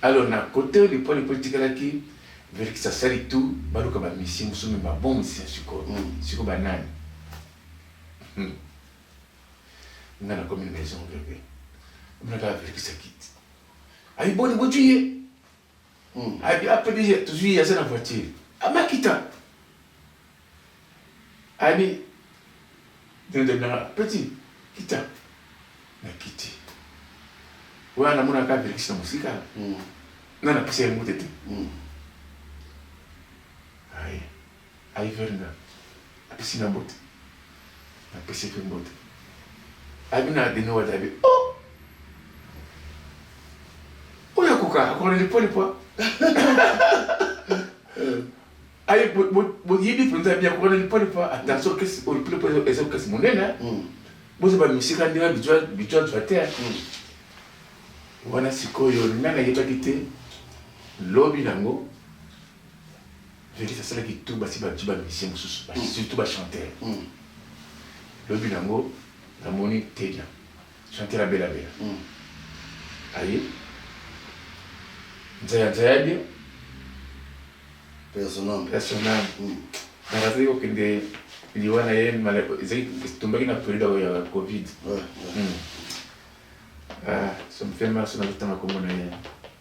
Alors na cote oyo lipwa lipwa etikalaki Verckys asali tout baluka ba musicien mosusu mais ba bon musicien sikoyo. Sikoyo ba nani? Nga nakomi na maison bebe. Omona kaka Verckys akiti. Ayi boni bozwi ye? Abi ah PDG tozwi ye aza na voiture. Amakita. Abi nde nanga petit kita. Nakiti. Wana namonaka Verckys na mosika. Nga napesa ye mbote te. Aye. Aye vers nga. Apesi nga mbote. Napesi ye mpe mbote. Abi na Deno Wada abi oh! Oyo akoka akoka na lipwa lipwa. Aye boyebi mpenza bien akoka na lipwa lipwa. Attention orchestre oyo lipwa lipwa eza orchestre monene. Boza ba misika ndenge bijwa bijwa jwa te. Wana sikoyo nga nayebaki te lobi nango Felix asalaki tout basi bazwi ba musiciens mosusu surtout ba chanteurs. Lobi nango namoni Tedia chanteur ya Bella Bella aye Nzaya Nzaya bien Personam nakazaki kokende liwa na ye ezalaki etombaki na periode ya covid. Ah, ça me fait mal soki nazotanga kombo na ye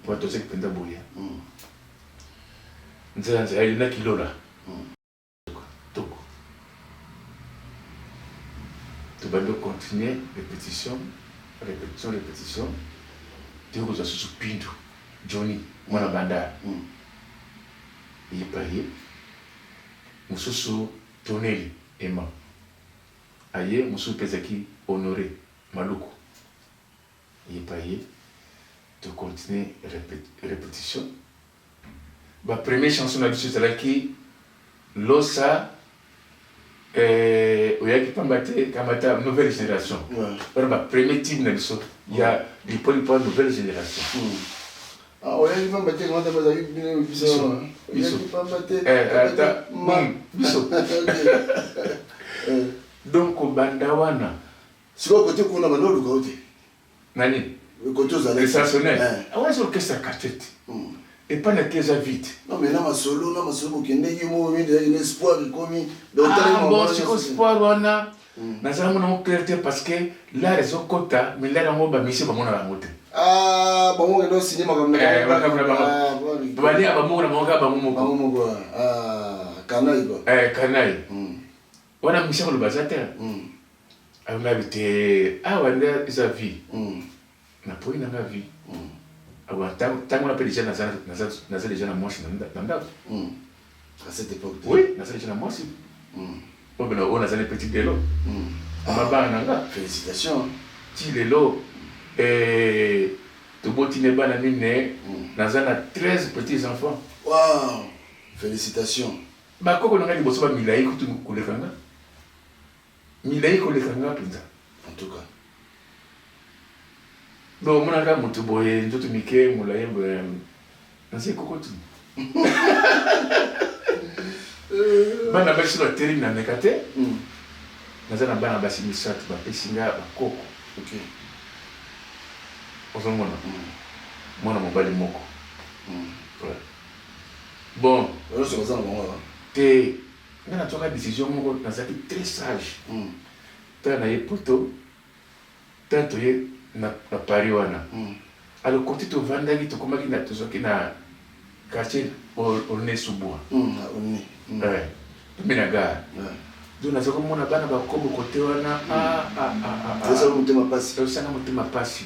po tozalaki mpenza boye. Nzela nzela elina kilola. Toko. Tobandi continuer répétition, répétition, répétition. Toyei kozwa susu Pindu, Johnny, mwana Bandal. Ye pa ye. Mosusu Toneli, Emma. Aye, mosusu mpe ezalaki Honore, Maluku. Ye pa ye. To continuer répétition. Ba premier chanson na biso ezalaki Losa eh, oyaki pamba te kamata nouvelle génération. Wana ba premier tube na biso ya lipo lipo nouvelle génération. Ah, oyaki pamba te kamata bazalaki bino biso. Oyaki pamba te. Eh, ata biso. Donc kobanda wana. Sikoyo kote kuna banda oluka yo te. Nani? Kote ozalaki. Essentiel. Eh. Awa eza orchestre ya quartier te. Epai na ke eza vite. Non mais na masolo na masolo bokendeki mo mingi ezalaki na espoir ekomi. Donc ah, tali bon sikoyo espoir wana nazala mona yango clair te parce que l'art ezokota mais l'art yango bamisie bamonaka yango te. Ah, bango kende osigne makambo na makambo na bango. Balia bango na bango kaka bango moko. Bango moko. Ah, kanayi quoi. Eh, kanayi. Wana misie koloba aza te. Alobaki te awa nde eza vie napoyi na nga vie awa tango wana pe dejà naza dejà na mwasi na ndako à cette époque oui naza dejà na mwasi oyo pena oyo naza na petit lelo mama bana na nga félicitations ti lelo eh, toboti ne bana mine naza na 13 petits enfants wow félicitations bakoko na nga liboso ba milayi kutu koleka nga Milayi koleka nga penza. En tout cas. Donc omonaka moto boye nzoto mike molayi boye naza ekoko ti. Bana basi batelemi na meka te. Naza na bana basi misato bapesi nga bakoko. Okay. Ozomona mwana mobali moko. Ouais. Bon. Nyonso baza na bango te. Nga nazwaka decision moko nazalaki très sage. Tala na ye poto tala toye na, na Paris wana mm. Alors kote tovandaki tokomaki na tozwaki na quartier Aulnay sous bois mm, Aulnay mm. eh, pembeni na gare yeah. Donc naza komona bana bakobo kote wana mm. ah, ah, ah, ah, ah. motema pasi osanga motema pasi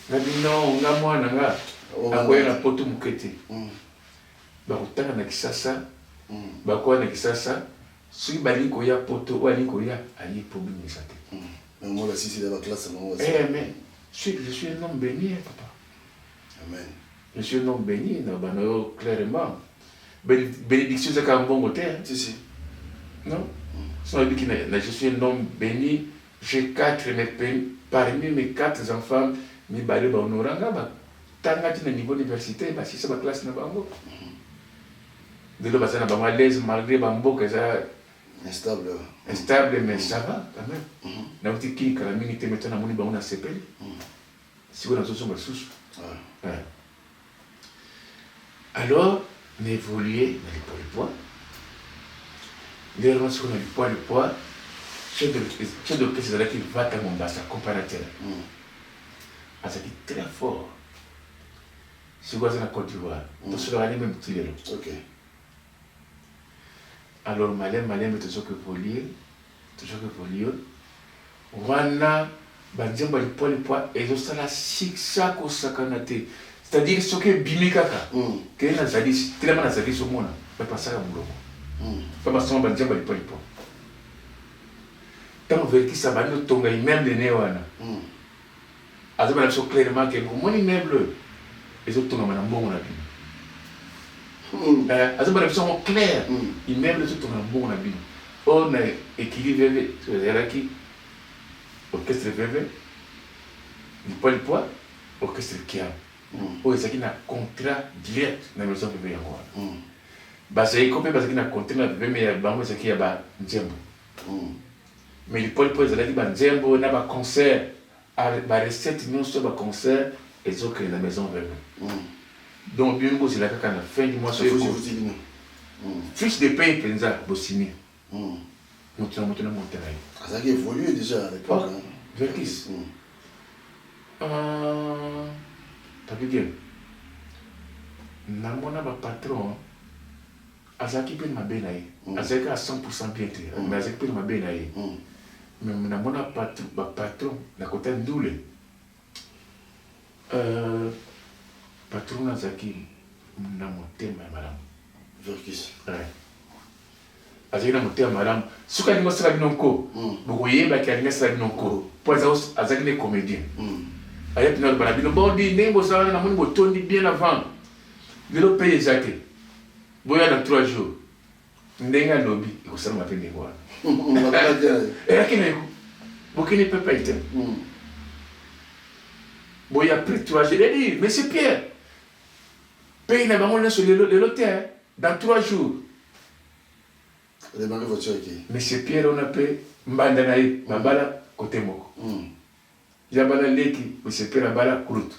nga bino nga mwana nga oh, akoya na poto moke te mm. Bakotanga na kisasa mm. Bakoya na kisasa Soki balingi koya poto oyo alingi koya aye problème eza te. Yango basisi ba classe bango basi. Eh mais je suis un homme béni hein, papa. Amen. Je suis un homme béni na bana yo clairement. Bénédiction eza kaka mbongo te. Hein. Si si. Non? So nabiki na je suis un homme béni, j'ai quatre mais parmi mes quatre enfants mibale ba honoranga ba tanga ti na niveau université basisa ba classe na bango. Lelo baza na bango à l'aise malgré ba mboka eza instable instable mais ça va quand même. Mm -hmm. Nauti kin kala mingi te mais namoni bango na sepeli. Mm -hmm. Sikoyo nazozonga lisusu. Ah. Ouais. Alors na évolué na lipwa lipwa. Ndenge wana sikoyo na lipwa lipwa chef d'orchestre ezalaki Vata Mombasa comparateur. Mm. Azalaki très fort. Sikoyo aza na Cote d'Ivoire. Mm. Tosolaka ne meme ti lelo. Okay. Alors malembe malembe tozo ko évoluer, tozo ko évoluer. Wana banzembo ya lipwa lipwa ezosala succès kosakana te. C'est-à-dire soki ebimi kaka mm. ke nazali telema nazali somona bapasaka monoko mm. pa basoma banzembo ya lipwa lipwa. Ntango Verkis abandi kotonga immeuble ne wana mm. Azo bala biso clairement que bomoni immeuble oyo ezo tongama na mbongo na bino. Hmm. Eh, azo bala biso yango clair. Hmm. Immeuble ezo tongama na mbongo na bino. Oyo na ekili veve ezalaki orchestre veve lipwa lipwa orchestre kiam. Hmm. Oyo ezalaki na contrat direct na maison veve yango wana. Hmm. Bazalaki mpe bazalaki na contrat na veve mais ya bango ezalaki ya ba nzembo. Hmm. Mais lipwa lipwa ezalaki ba nzembo na ba concert Ba recette nionso ba concert ezo kende na maison veve. Donc bino bozela kaka na fin du mois soki fiche de paye penza bo signer. Moto na moto na montant na ye. Azalaki évolué déjà à l'époque. Oh, Verkis. Euh, Papi Game. Namona ba patron Azalaki pe na mabe na ye. Azalaki kaka 100% bien te mais azalaki pe na mabe na ye. Mais namona ba patron na kota ndule euh, patron azalaki na motema ya malamu. Verkis. Ouais. Azalaki na motema malamu. Soki alingi osala bino nko, bokoyeba ke alingi asala bino nko. Po azalaki nde comédien. Aya pena aloba na bino, bon di ndenge boza wana namoni botondi bien avant. Lelo paye eza te. Boya dans 3 jours. Ndenge alobi ekosalama pe ndenge wana. Eyaki na yeko. Bokende pe paye te. Boya après 3 jours. Il a dit, Monsieur Pierre, paye na bango nyonso lelo lelo te dans 3 jours. Redémarrer voiture ekei. Monsieur Pierre wana pe mbanda na ye babala kote moko. Ye abala leki, Monsieur Pierre abala kulutu.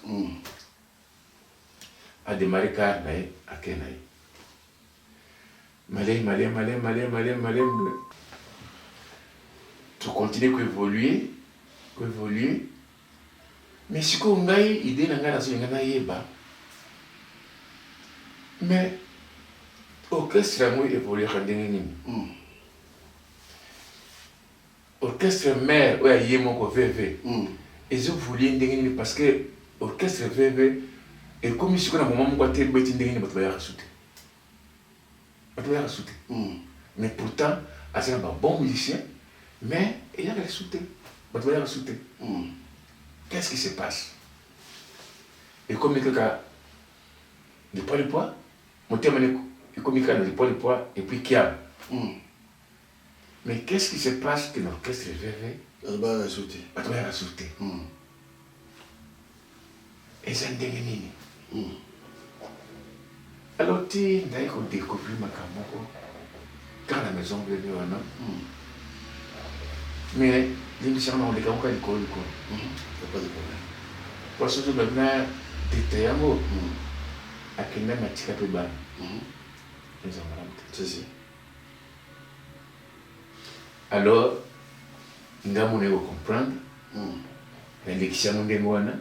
A demarrer car na ye ake na ye. Malembe malembe malembe malembe malembe malembe to continuer ko evoluer ko evoluer mais sikoyo ngai idee na ngai nazolinga nayeba mais orchestre yango evoluaka ndenge nini? Orchestre mère oyo ya ye moko VV ezo evoluer ndenge nini parce que orchestre VV ekomi sikoyo na moment moko ata ebeti ndenge nini bato bayaka su te. Bato bayaka su te. Mais pourtant aza na ba bons musiciens mais eyaka lisusu te. Bato bayaka su te. Qu'est-ce qui se passe? Ekomi kaka lipwa lipwa, motema ne ekomi kaka na lipwa lipwa et puis kiabu. Mais qu'est-ce qui se passe que l'orchestre VV Bato bayaka su te. Bato bayaka su te. Eza ndenge nini? Alors ti naye ko découvrir makambo moko kaka na maison VV wana. Mais limbisaka na koleka yango kaka likolo likolo. Y a pas de problème. Po soki olobi na détail yango akenda mais atika pe bana. Eza malamu te. Si si. Alors. Nga mona ye ko comprendre. Nalekisi yango ndenge wana.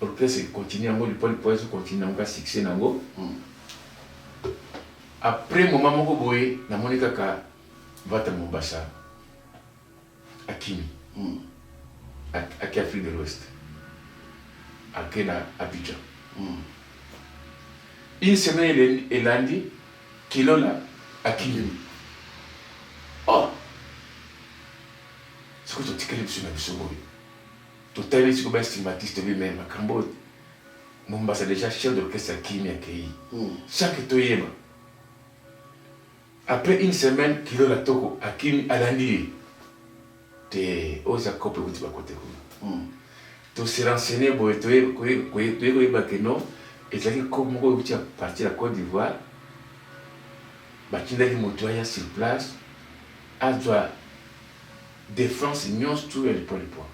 Orchestre e continue yango lipwa lipwa ezo continue nango ka succès nango. Après moment moko boye namoni kaka Vata Mombasa akimi. Ake Afrique de l'Ouest. Ake na Abidjan. Une semaine elandi Kilola akimi. Oh! Sikoyo totikali biso na biso boye. Totali sikoyo ba instrumentiste tobi mais makambo oyo Mombasa dejà chef d'orchestre akimi akeyi. Sans que toyeba. Après une semaine Kilola Toko akimi alandi ye. Te oyo eza coop ewuti ba cote kuna. To se renseigner boye toye koyeba que non ezalaki coop moko ewuti à partir ya Cote d'Ivoire. Batindaki moto aya sur place azwa defense nyonso tout ya lipwa lipwa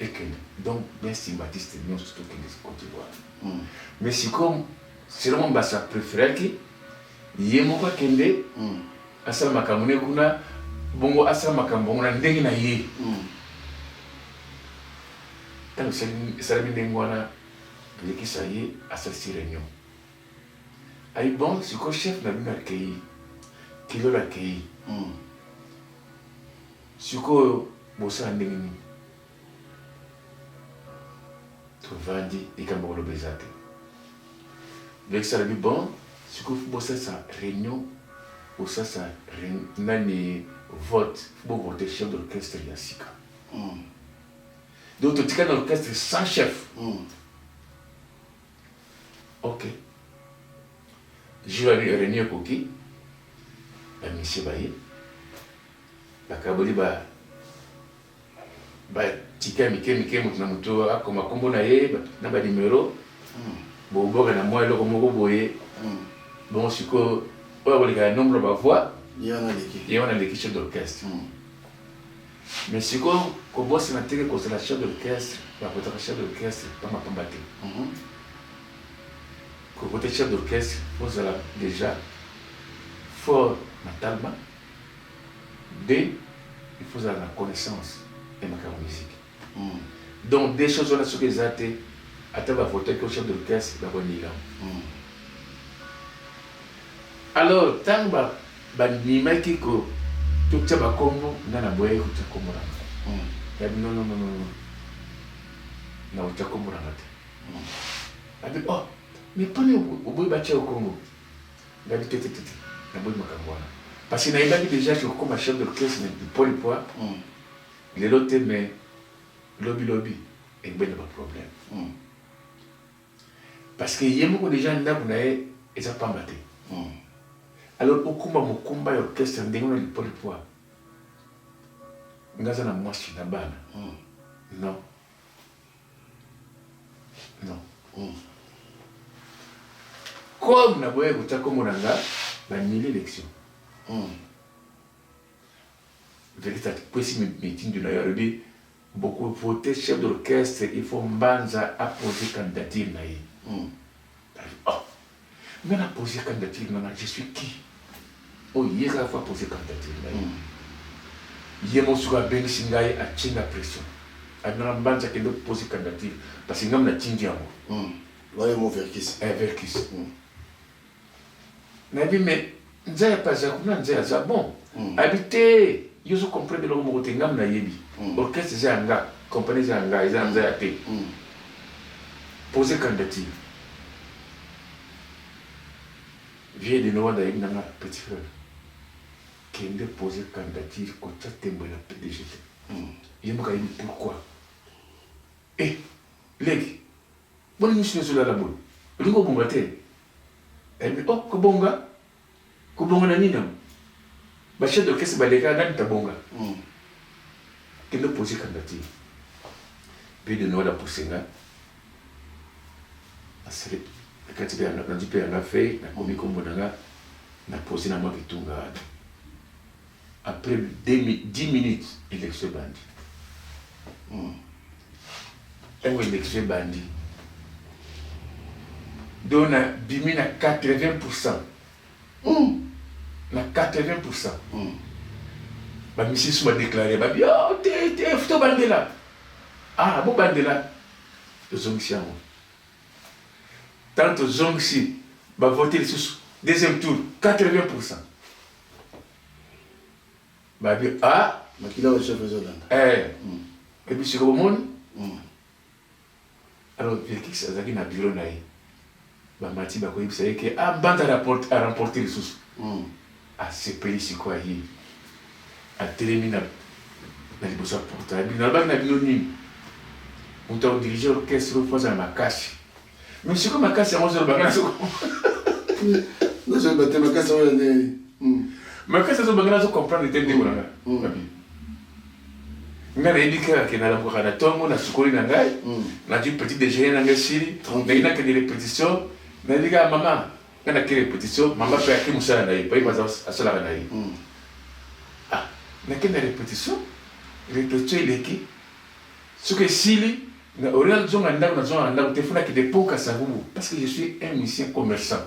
ekende donc bien simbatiste nyonso tout tokende Cote d'Ivoire. Mais sikoyo selon Mombasa preferaki ye moko akende asala makambo ne kuna bongo asala makambo yango na ndenge na ye. Ntango esalemi ndenge wana elekisa ye asalisi reunion ayi bon sikoyo chef na bino akei Kilola akei sikoyo bosala ndenge nini? Tovandi likambo koloba eza te. Lekisa alobi bon sikoyo fo bosalisa reunion bosalisa nani vote fo bovote chef d'orchestre ya sika. Donc totikali na orchestre sans chef. Ok. Jour ya réunion ekoki, ba musiciens baye, bakaboli ba ba ticket mike mike, moto na moto akoma kombo na ye na ba numero, boboka na mwa eloko moko boye. Bongo sikoyo oyo akoleka ya nombre ya ba voix, ye wana aleki chef d'orchestre. Mais sikoyo kobosana te ke kozala chef d'orchestre, bavotaka chef d'orchestre pamba pamba te. Kovote chef d'orchestre faut ozala dejà fort mentalement, deux il faut ozala na connaissance ya makambo ya musique. Donc deux choses wana soki eza te, ata bavotaki yo chef d'orchestre bako annuler yango. Alors tango bandimaki ko totia ba kombo, nga naboyaki kotia kombo na nga. Nabi non non non non nakotia kombo na nga te. Abi oh mais pona oboyi batia yo kombo? Ngabi te te te te naboyi makambo wana parce que nayebaki dejà que kokoma chef d'orchestre na lipwa lipwa lelo te mais lobi lobi ekobenda ba problème. Parce que ye moko dejà ndaku na ye eza pamba te. Alors okumba mokumba ya orchestre ndenge wana lipwa lipwa. Nga aza na mwasi na bana. Non. Non. Comme naboyaki kotia kombo na nga, ba annuler election. Felix apesi mitindo na ye alobi boko voter chef d'orchestre il faut Mbanza a poser candidature na ye. Oh nga na poser candidature na nga je suis qui? Oyo ye kaka faut poser candidature na ye. Ye moko soki abengisi ngai atie nga pression. Alobi na nga Mbanza kende poser candidature parce que nga natindi yango. Wana mo Verckys. Eh Verckys. Nayebi mais nzaya pe aza kuna nzaya aza bon abi te yo ozo comprendre eloko moko te nga nayebi orchestre eza ya nga compagnie eza ya nga eza ya nzaya te poser candidature vieux de Noanda ayebi na nga petit frère kende poser candidature kotia tembe na PDG te ye moko ayebi pourquoi eh leki Boni misu ezo lala boye? Olingi obonga te? Alobi oh kobonga? Kobonga na nini yango? Ba chef d'orchestre baleka nani tabonga? Kende poser candidature. Puis de Noël apousse nga. Asali nakati pe yanga nazwi pe yanga feuille nakomi kombo na nga na poser na mwa kitunga wana. Après 10 minutes election ebandi. Tango election ebandi donc na bimi na 80% na 80% ba misusu ba declarer ba bi oh te. Te te tobandela. Ah bobandela. Tozongisi yango. Tango tozongisi ba vote lisusu deuxième tour 80%. Babi ah makila wa chef ezolanda. Eh. Et puis sikoyo bomoni Alors Verkys azalaki na bureau na ye, bamati bakoyebisa ye ke ah Mbanza a remporter lisusu. Asepeli sikoyo aye atelemi na na liboso ya portail alobi nalobaki na bino nini? Moto ako diriger orchestre oyo faut azala makasi. Mais sikoyo makasi yango ozoloba ngai nazo Nazoyeba te makasi yango ya ndenge nini. Makasi azoloba ngai nazo comprendre te ndeko na ngai. Babi. Ngai nayebi kaka ke nalamukaka na tongo nasukoli na ngai nazwi petit dejeuner na ngai esili naye nakende repetition nayebi kaka mama ngai nake repetition mama pe ake mosala na ye po ye asalaka na ye ah nake na repetition repetition eleki soki esili au lieu nazonga ndako nazongaka ndako te faut nakende pont Kasavubu parce que je suis un musicien commerçant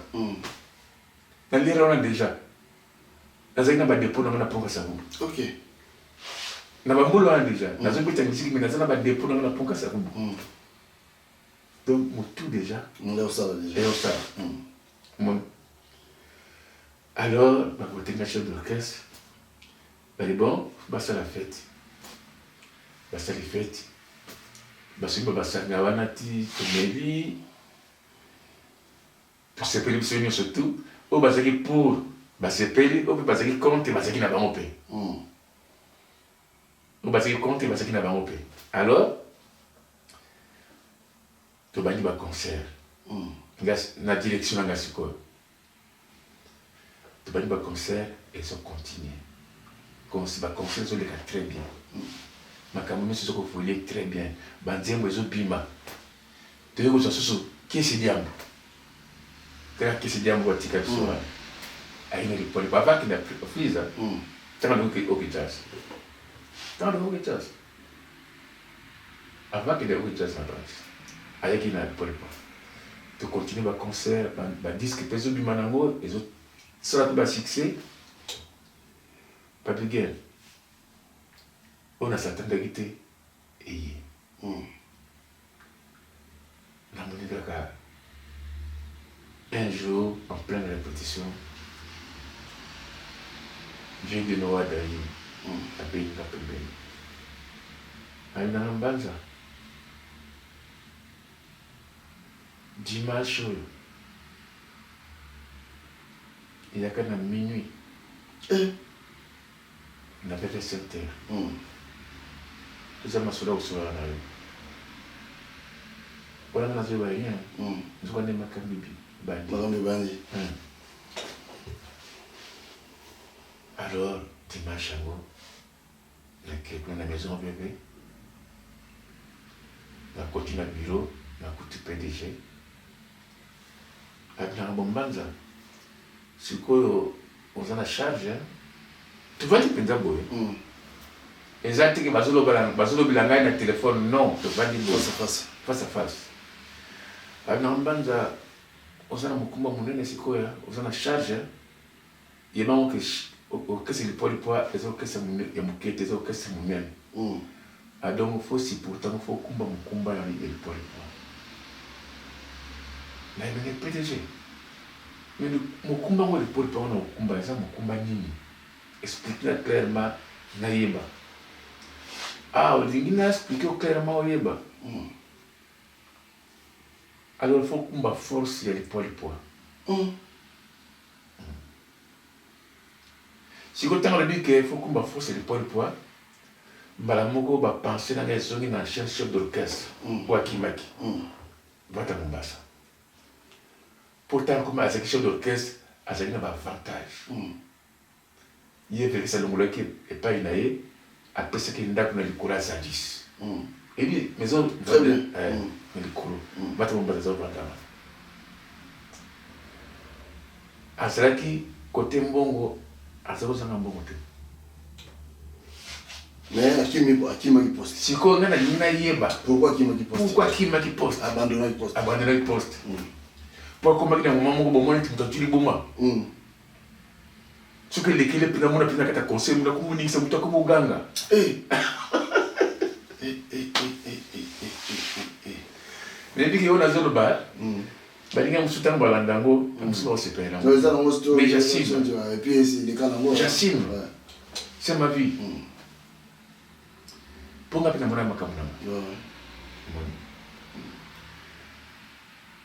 na lera wana dejà Nazalaki na ba depot na nga na pont Kasavubu. Ok. Na ba mbula wana dejà. Mm. Nazo beta musique mais naza na ba depot na nga na pont Kasavubu. Donc mutu dejà. Nde osala dejà. Et osala. Mon Alors ba voter nga chef d'orchestre. Bali bon basala fête. Basali fête. Basoki ba basanga wana ti tomeli. Tosepeli biso nionso tout, oyo bazalaki pour basepeli, oyo pe bazalaki contre bazalaki na bango pe. Oyo bazalaki contre bazalaki na bango pe. Alors tobandi ba concert. Nga na direction na nga sikoyo. Tobandi ba concert ezo continuer. Ba concert ezo leka très bien. Makambo nionso ezo ko evoluer très bien. Ba nzembo ezo bima. Toye kozwa susu kisi diambo. Tala kisi diambo atika biso wana. Aye na lipolipo avant akende Afriza. Tanga lokoki OK Jazz. Tanga lokoki OK Jazz. Avant akende OK Jazz na Paris. Ayaki na lipolipo. To continuer ba concert, ba disque pe ezobima nango, ezo sala pe ba succès. Papy Gene, oyo na s'attendaki te eye. Namoni kaka un jour en pleine repetition vieux Deno Wada aye abengi nga pembeni alobi na nga Mbanza dimanche oyo eyaka na minuit Na pete secteur toza masolo ya kosolola na yo wana nga nazoyeba rien nzoka nde makambo ebandi. Makambo ebandi. Alors dimanche yango nake kuna na maison bebe nakoti na bureau nakuti PDG abinaka bombanza Sikoyo oza na charge hein? Tovandi penza boye. Eza te ke bazolobela bazolobela ngai na telephone non, tovandi boye. Face à face. Face à face. Alobi na nga Mbanza oza na mokumba monene sikoyo hein, oza na charge hein. Yeba ngo ke orchestre Lipwa Lipwa eza orchestre ya moke te, eza orchestre monene. Ah donc faut supporter yango, faut okumba mokumba ya Lipwa Lipwa. Nayebi ngai PDG. Mais mokumba yango lipoli mpe wana okumba eza mokumba nini? Explique nga clairement nayeba. Ah olingi na explique yo clairement oyeba? Alors il faut okumba force ya lipwa lipwa. Sikoyo ntango alobi ke faut okumba force ya lipwa lipwa, mbala moko ba pensee na ngai ezongi na ancien chef d'orchestre oyo akimaki, Vata Mombasa. Po tango comme azalaki chef d'orchestre azalaki na ba avantages. Ye Felix alongolaki epayi na ye apesaki ye ndaku na likolo ya Zadis. Oyebi maison Très bien. na likolo batu mombasa aza kovanda wana. Azalaki cote mbongo azalaki kozanga mbongo te. Mais akimi akimaki poste. Sikoyo ngai nalingi nayeba. Pourquoi akimaki poste? Pourquoi akimaki poste? Abandonnaki poste. Abandonnaki poste. Po akomaki na moment moko bomoni ete moto atuli liboma. Soki elekeli mpenza mona mpenza kati ya conseil mona komoningisa moto akomi oganga. Eh. Nayebi ke oyo nazoloba baninga mosusu ntango balanda yango mosusu bakosepela nango, mais j'assume, j'assume, c'est ma vie. Mpo nga mpe namona makambo na nga.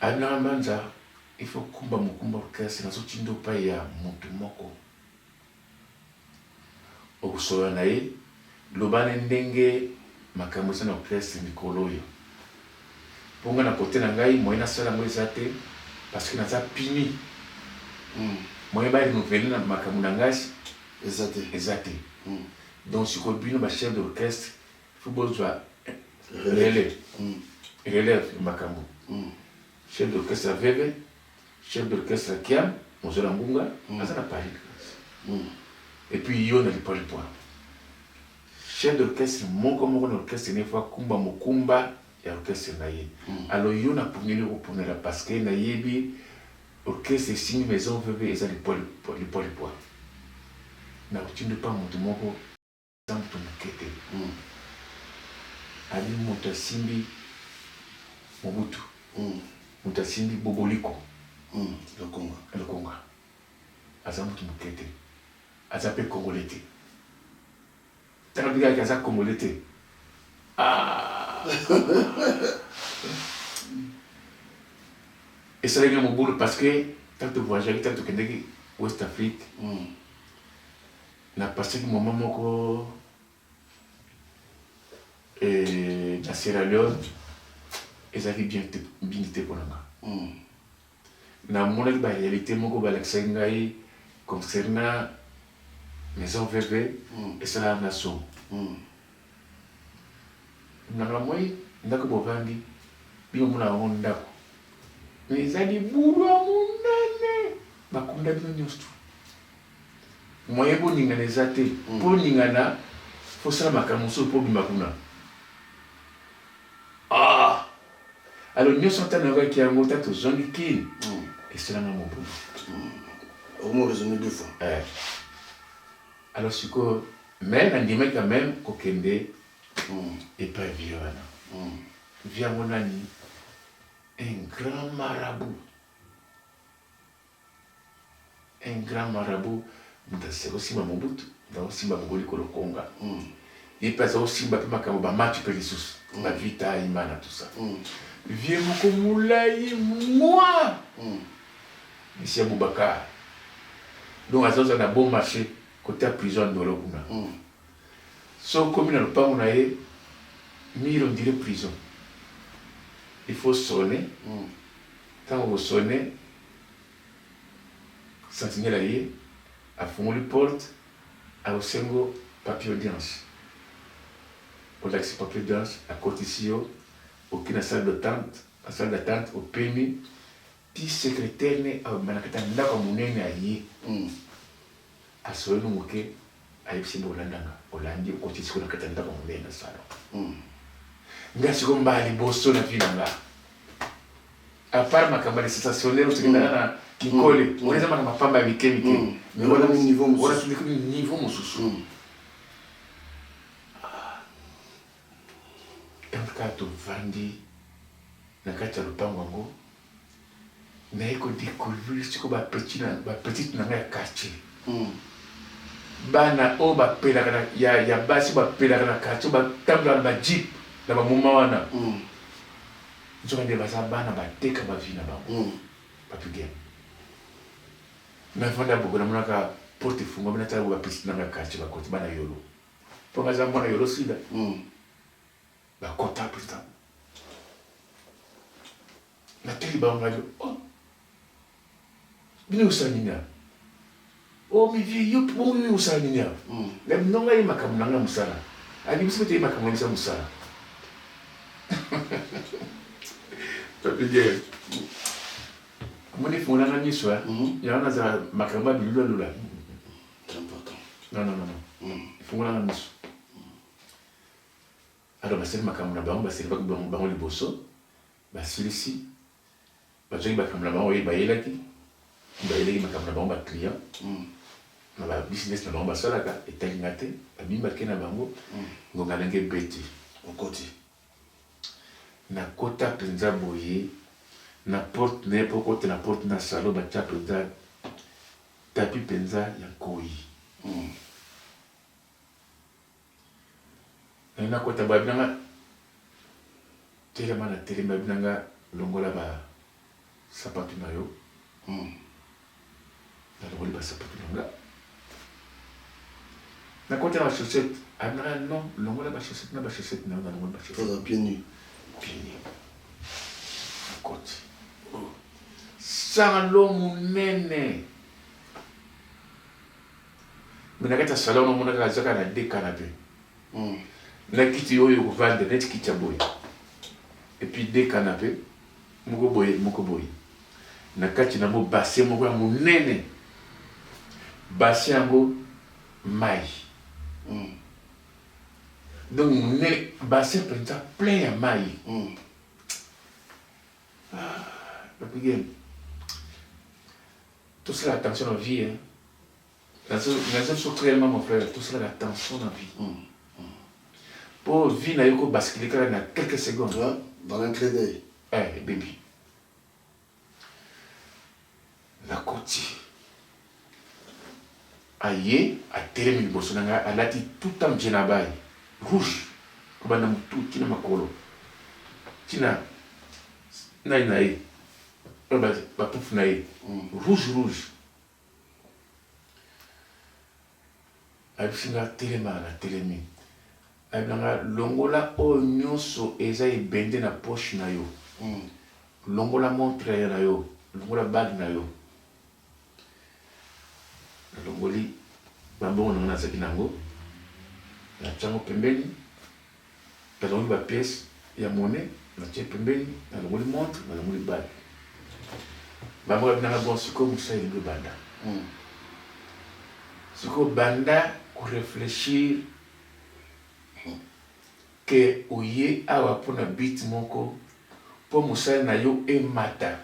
Abinaka mbanza, il faut kumba mokumba orchestre, nazotinda opai ya motu moko, okosolola na ye, loba ne ndenge makambo eza na orchestre mikolo oyo. Mpo nga na kote na ngai, moyen nasala yango eza te, parce que naza puni. Moyen ba renouveler na makambo na ngai eza te. Eza te. Donc sikoyo bino ba chef d'orchestre, faut bozwa relais, relève ya makambo. Chef d'orchestre ya Veve, chef d'orchestre ya Kiam, Mozola Ngunga, aza na Paris. Et puis yo na Lipwa Lipwa. Chef d'orchestre moko moko na orchestre ne faut akumba mokumba ya orchestre na ye. Alors yo na puneli okopunela parce que nayebi orchestre esimbi maison VV eza Lipwa Lipwa Lipwa. Na kotindo pa moto moko aza moto moke te. Abi moto asimbi Mobutu, moto asimbi Boboliko. Lokonga. Lokonga. Aza moto moke te. Aza pe congolais te. Tanga bikaki aza congolais te. Ah! Esalaki nga mobulu parce que tango to voyageaki, tango tokendaki West Afrique, na passaki moment moko na Sierra Leone, ezalaki bien te, mingi te pona nga. Namonaki ba realite moko balakisaki ngai concernant maison VV, esalaka nga somo. Nanga moi ndako bovandi bino monaka yango ndako, mais eza libulu ya monene, bakunda bino nyonso. Moyen boningana eza te, mpo oningana faut osala makambo mosusu mpo obima kuna. Ah! Alors nyonso ata nayokaki yango, ata tozongi Kin, esalanga mobulu. Okomi raisonner deux fois. Eh. Alors sikoyo, mais nandimaki quand même kokende epai ya vieux wana. Vieux yango nani? Un grand marabout. Un grand marabout, moto aza kosimba Mobutu, moto aza kosimba Boboliko Lokonga. Ye mpe aza kosimba mpe makambo ba match mpe lisusu, ba Vita, Imana, tout ça. Vieux moko molayi mwa! Monsieur Aboubacar. Donc aza kozala na bon marché côté ya prison ya Ndolo kuna. Soki okomi na lopango na ye, mur on dirait prison. Il faut sonner. Tango oko sonner, sentinelle aye, afungoli porte, akosengo papier audience. Olakisi papier audience, akotisi yo, oke na salle d'attente, na salle d'attente opemi ti secretaire ne abima na kati ya ndako ya monene aye. Asololi moke, ayebisi ye bolanda nga, olandi okoti sikoyo na kati ya ndako ya monene na salon. Nga sikoyo mbala liboso na vie na nga, à part makambo ya sensationnel oyo tokendaka na Kinkole, wana eza makambo ya pamba ya mike mike, mais wana wana niveau mosusu. Tango kaka tovandi na kati ya lopango yango, naye ko decouvrir sikoyo ba petit na ba petite na ngai ya quartier. Bana oyo bapelaka na ya, ya basi bapelaka na quartier, batambolaka na ba jeep na ba moment wana. Nzoka nde baza bana bateka ba vie na bango. Ba pigem. Navanda boye namonaka porte efungwami, natala boye ba petite na ngai ya quartier bakoti, bana yolo. Po nga aza mwana yolo sida. Bakota mpenza. Natali bango ngai, oh, bino osala nini awa? Oh, mi vieux, yo bongo yo osala nini awa? Ngai no ngai makambo na ngai mosala. Abi biso mpe toyebi makambo na biso ya mosala. Papi Guerre. Omoni efungolanga miso, yango nazala makambo ya bilula-lula. C'est important. Non, non, non, non. Efungolanga miso. Alors basali makambo na bango, baservaki bango liboso, basilisi, bazwaki makambo na bango oyo bayelaki, bayelaki makambo na bango ba client, na ba business na bango basalaka, etali nga te, babimi bake na bango, ngonga ndenge ebeti. Okoti. Nakota mpenza boye na porte na ye, mpo okota na porte na salon batya mpenza tapis mpenza ya nkoyi. Naye nakota boye, abi na nga telema, na telemi, abi na nga longola ba sapatu na yo. Nalongoli ba sapatu na nga, nakota na ba chaussette, abi na nga non, longola ba chaussette na ba chaussette na yo, nalongoli ba chaussette. Oza pieds nus? Pieds nus. Nakoti salon monene. Mais na kati ya salon wana omona kaka eza kaka na deux canape na kiti oyo okovanda neti kiti ya boye et puis deux canape moko boye moko boye na kati na yango bassin moko ya monene bassin yango mayi donc monene bassin mpenza plein ya mayi. Ah, Papy Gene, tosala attention na vie hein. Nazo nazo so réellement mon frère, tosala attention na vie. Po vie na yo ko basculer kaka na quelques secondes. Ouais, dans un clin d'œil. Eh, baby. Nakoti. Aye, atelemi liboso na ngai, alati tout en djenabaye rouge, kobanda mutu ti na makolo, ti na nani na ye, oyo ba ba pufu na ye rouge rouge. Ayebisi nga telema, na telemi. Ayebi na nga longola oyo nionso eza ebende na poche na yo, longola montre na yo, longola bague na yo. Nalongoli ba mbongo na nga nazalaki na yango, natie yango pembeni, nalongoli ba pièces ya monnaie natie pembeni, nalongoli montre, nalongoli bague. Bango balobi na nga bon sikoyo mosala elingi ebanda. Sikoyo banda ko reflechir que oye awa pona but moko po mosala na yo emata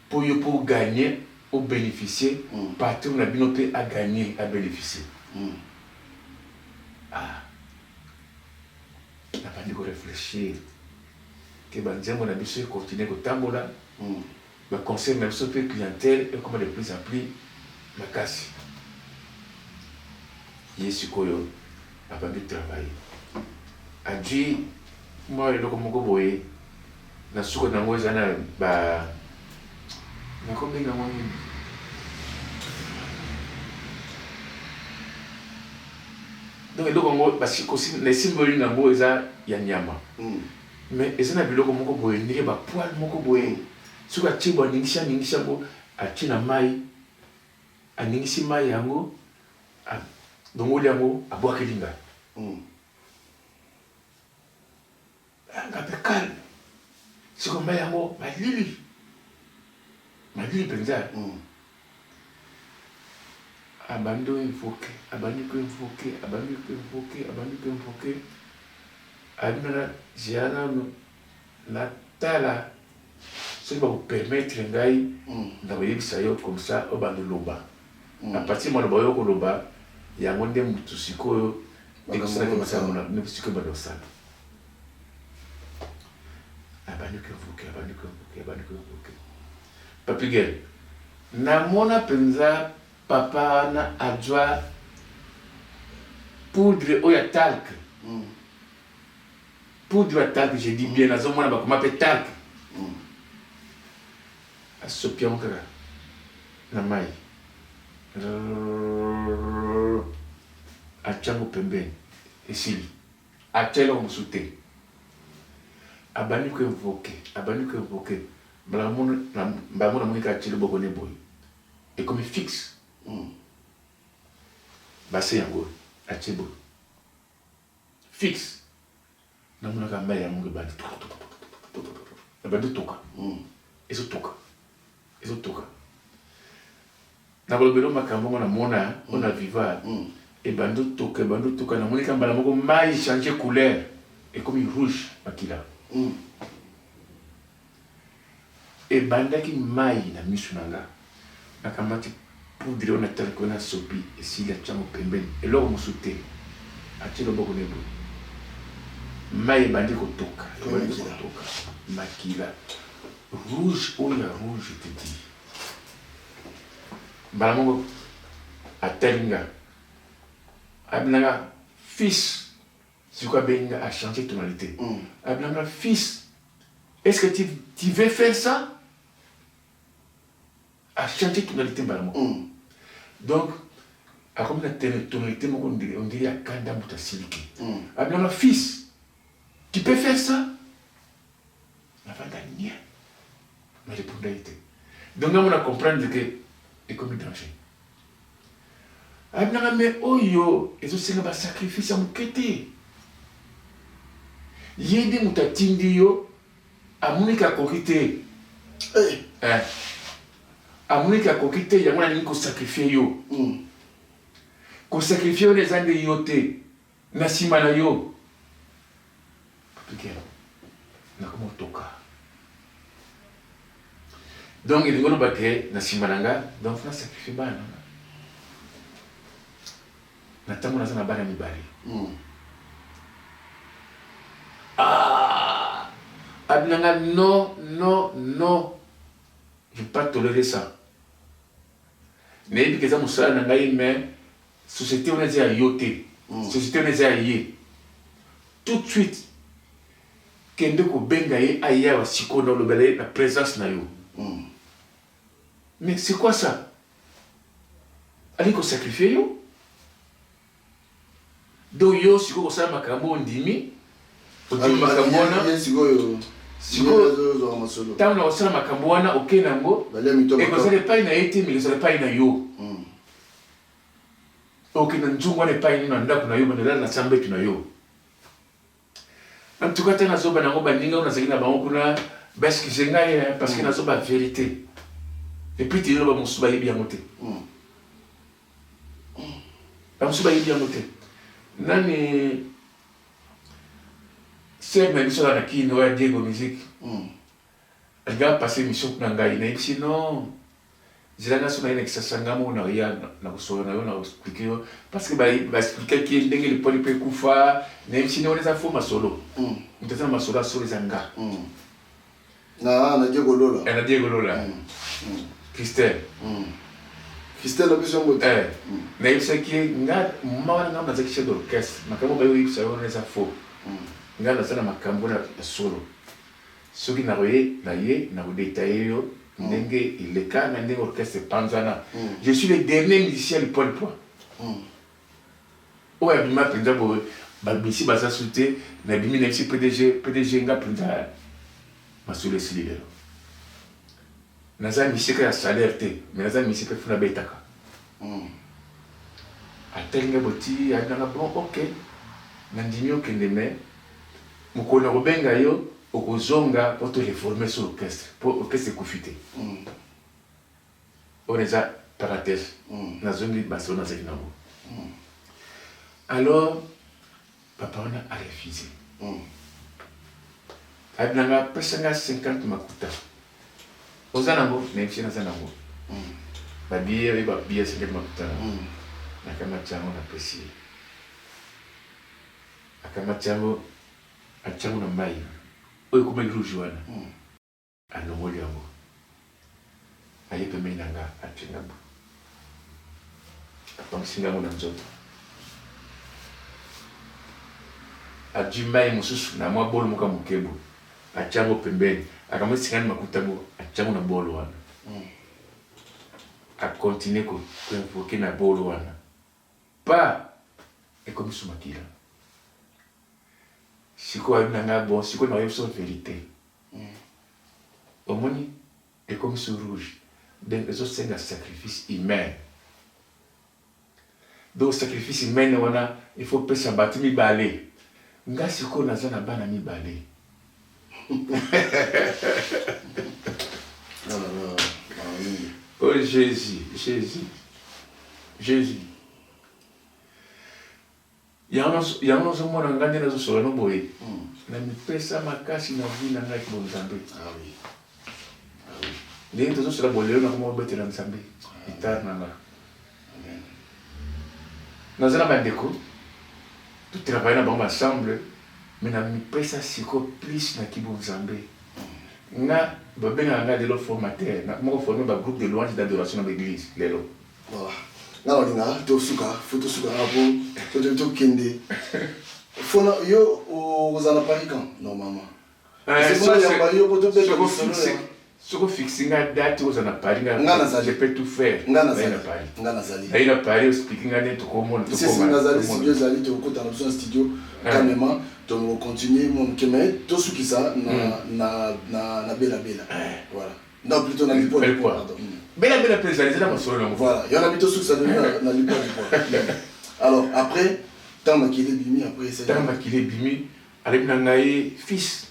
po yo pe o gagner o beneficier patron na bino pe a gagner a beneficier. Ah nabandi ko reflechir que ba nzembo na biso e continuer kotambola ba concert na biso pe clientèle ekoma de plus en plus makasi. Ye sikoyo abandi travailler adui mwa eloko moko boye na suka na yango eza na ba nakobenga yango nini donc eloko yango na esimboli na yango eza ya nyama mais eza na biloko moko boye ndenge ba poil moko boye soki atie bo aningisi aningisi yango atie na mayi Aningisi mayi yango, alongoli yango, abwakeli nga. Nga pe calme. Sikoyo mayi yango malili, malili penza. Abandi ko invoquer, abandi ko invoquer, abandi ko invoquer, abandi ko invoquer. Alobi na nga zela nanu natala soki bako permettre ngai nakoyebisa yo comme ça obanda oloba à partir maloba oyo okoloba yango nde mutu sikoyo ekosalaki masala mona sikoyo banda kosala abandi koinvoke abandi koinvoke abandi koinvoke Papy Gene namona mpenza papa wana azwa poudre oyo ya talc Poudre ya talc je dis bien nazo mona bakoma pe talc asopi yango kaka na mayi atia yango pembeni esili atia eloko mosusu te abandi ko invoquer abandi ko invoquer mbala moko namoni kaka atie loboko ne boye ekomi fixe base yango atie boye Fixe namonaka mayi yango ebandi ebandi toka ezotoka ezotoka nakolobela makambo ngo namona ngo na viva ebandi otoka ebandi otoka namoni ka mbala moko mayi change couleur ekomi rouge makila Ebandaki mayi na misu na nga nakamati poudre oyo natalaki wana asopi esili atie yango pembeni eloko mosusu te atie loboko ne boye. Mai ebandi kotoka, ebandi kotoka makila rouge oyo ya rouge te dit. Mbala moko atali nga, alobi na nga fils, sikoyo abengi nga a changer tonalite, alobi na nga fils, est-ce que tu, tu veux faire ça? A changer tonalite mbala moko. Donc akomi na tonalite moko on dirait ya kanda moto asiliki. Alobi na nga fils, tu peux faire ça? Navanda nie, na reponda ye te. Donc nga moko na comprendre que ekomi danger. Alobi na nga mais oyo ezosenga ba sacrifice ya moke te. Ye nde moto atindi yo, amoni ke akoki te. Eh. Amoni ke akoki te, yango nalingi ko sacrifier yo. Ko sacrifier wana eza nde yo te. Na sima na yo. Papy Gene, nakoma otoka. Donc elingi oloba ke na sima na nga, donc na sacrifier bana na nga. Na tango naza na bana mibale. Ah! Abi na nga non, non, non. Je peux pas tolerer ça. Nayebi ke eza mosala na ngai mais Societe wana eza ya yo te. Societe wana eza ya ye. Tout de suite kende kobenga ye aya awa sikoyo na olobela ye na presence na yo. Mais c'est quoi ça? Alingi ko sacrifier yo? Donc yo sikoyo kosala makambo ondimi, ondimi makambo wana. Sikoyo sikoyo ntango na kosala makambo wana okei na yango ekozala epai na ye te mais ekozala epai na yo. Okende na nzungu wana epai nini na ndako na yo banda olala na sa mbetu na yo. En tout cas ata nazoba nango baninga oyo nazalaki na bango kuna ba excuse ngai hein, parce que nazoba verite. Et puis ti lelo ba mosusu bayebi yango te. Ba mosusu bayebi yango te. Nani sœur na biso na Kin oyo ya Diego Musique. Alingaka passer mission kuna ngai nayebisi non Zela nga soki naye na kisasa nga moko nakoya nakosolola na yo nako expliquer yo parce que ba expliquaki ye ndenge lipwali pe ekufa nayebisi ye wana eza faux masolo moto aza na masolo ya solo eza nga na na Diego Lola eh, na Diego Lola Christelle Christelle na biso yango te eh, nayebisaki ye nga mama wana nga nazalaki chef d'orchestre makambo bayoyebisa yo wana eza faux nga naza na makambo ya solo Soki nakoye na ye nako detailler yo ndenge eleka na ndenge orchestre epanzana. Je suis le dernier musicien lipwa lipwa. Oyo abima penza boye ba musiciens baza su te nabimi nayebisi PDG, PDG nga penza masolo esili lelo. Naza musicien kaka ya salaire te mais naza musicien pe faut nabetaka. Atali nga boye ti alobi na nga bon ok nandimi okende mais Mokolo nako benga yo okozonga po to reformer sur orchestre po orchestre ekufi te. Wana eza parenthèse. Nazongi masolo nazalaki nango. Alors papa wana a refuser. Alobi na nga pesa nga 50 makuta. Oza nango? Nayebisi ye naza nango. Ba billets oyebi ba billets ya 50 makuta na. Nakamati yango napesi ye. Akamati yango atie yango na mayi oyo ekomaki rouge wana alongoli yango aye pembeni na nga atie nga boye apangisi nga yango na nzoto azwi mayi mosusu na mwa bolo moko ya moke boye atie yango pembeni akamati singani makuta yango atie yango na bolo wana a continuer ko invoquer na bolo wana Pa ekomi su makila sikoyo alobi na nga bon sikoyo nakoyebi biso verite omoni ekomi su rouge donc ezosenga sacrifice humain donc sacrifice humaine wana il faut pesa bato mibale nga sikoyo naza na bana mibale oh Jésus Jésus Jésus yango nazomona ngai nde nazosola no boye na mipesa makasi na vie na ngai bo nzambe ah ah ndenge tozosola boye lelo nakoma kobetela nzambe gitare na nga naza na bandeko totravaille na bango ensemble. Mais na mipesa siko plus na kibonzambe. Nga babengaka nga lelo formateur, na moko former ba groupe de louange d'adoration na ba eglise lelo. Voilà. Nga nalinga tosuka, faut tosuka nga po to tokende. Fona yo okozala na Paris quand normalement? Soki ofixe nga date ozala na Paris nga nazali. Je peux tout faire. Nga nazali. Na Paris. Nga nazali. Naye na Paris explique nga nde tokomona tokoma. Nazali studio ezali tokota na biso na studio calmement to continuer mwa moke mais tosukisa na na na na Bella Bella. Voilà. Non plutôt na Lipwa Lipwa pardon. Bella Bella pe ezali eza masolo nango. Voilà, yo na bito sukisa na na Lipwa Lipwa. Alors après tant makili ebimi après ça. Tant makili ebimi alobi na ngai fils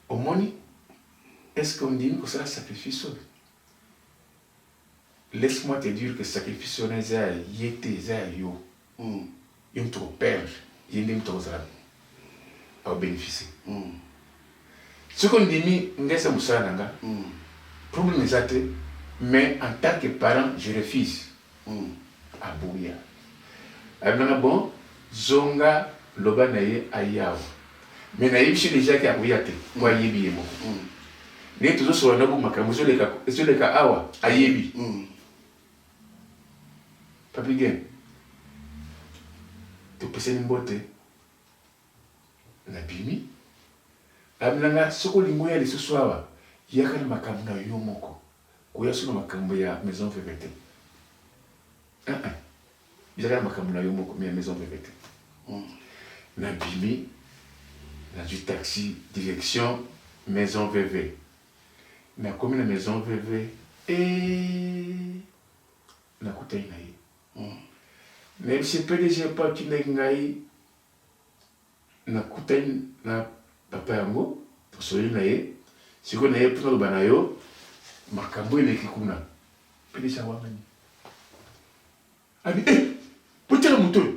omoni est ce que ondimi kosala sacrifice oyo laisse moi te dire que sacrifice wana eza ya ye te eza ya yo mm. Yo mutu oko perdre, ye nde mutu akozala ako beneficier. Soki ondimi nga eza musala na nga, problème eza te, mais en tant que parent je refuse. Aboya. Alobi na nga bon, zonga loba na ye aya awa. Mais nayebisi ye dejà ke akoya te po ayebi ye moko. Ndenge tozosolola na bo makambo ezoleka awa ayebi. Papy Gen, topesani mbote, nabimi, alobi na nga soki olingi oya lisusu awa, yaka na makambo na yo moko, koya lisusu na makambo ya Maison Veve te. Eh eh, yaka na makambo na yo moko, mais ya Maison Veve te. Nabimi, nazwi taxi direction Maison Veve. Nakomi na Maison Veve, eeh! Nakutani na ye. Nayebisi ye PDG po atindaki ngai, nakutani na papa yango, tosololi na ye, sikoyo naye po naloba na yo makambo eleki kuna. PDG awangani. Abi eh! Botala moto oyo!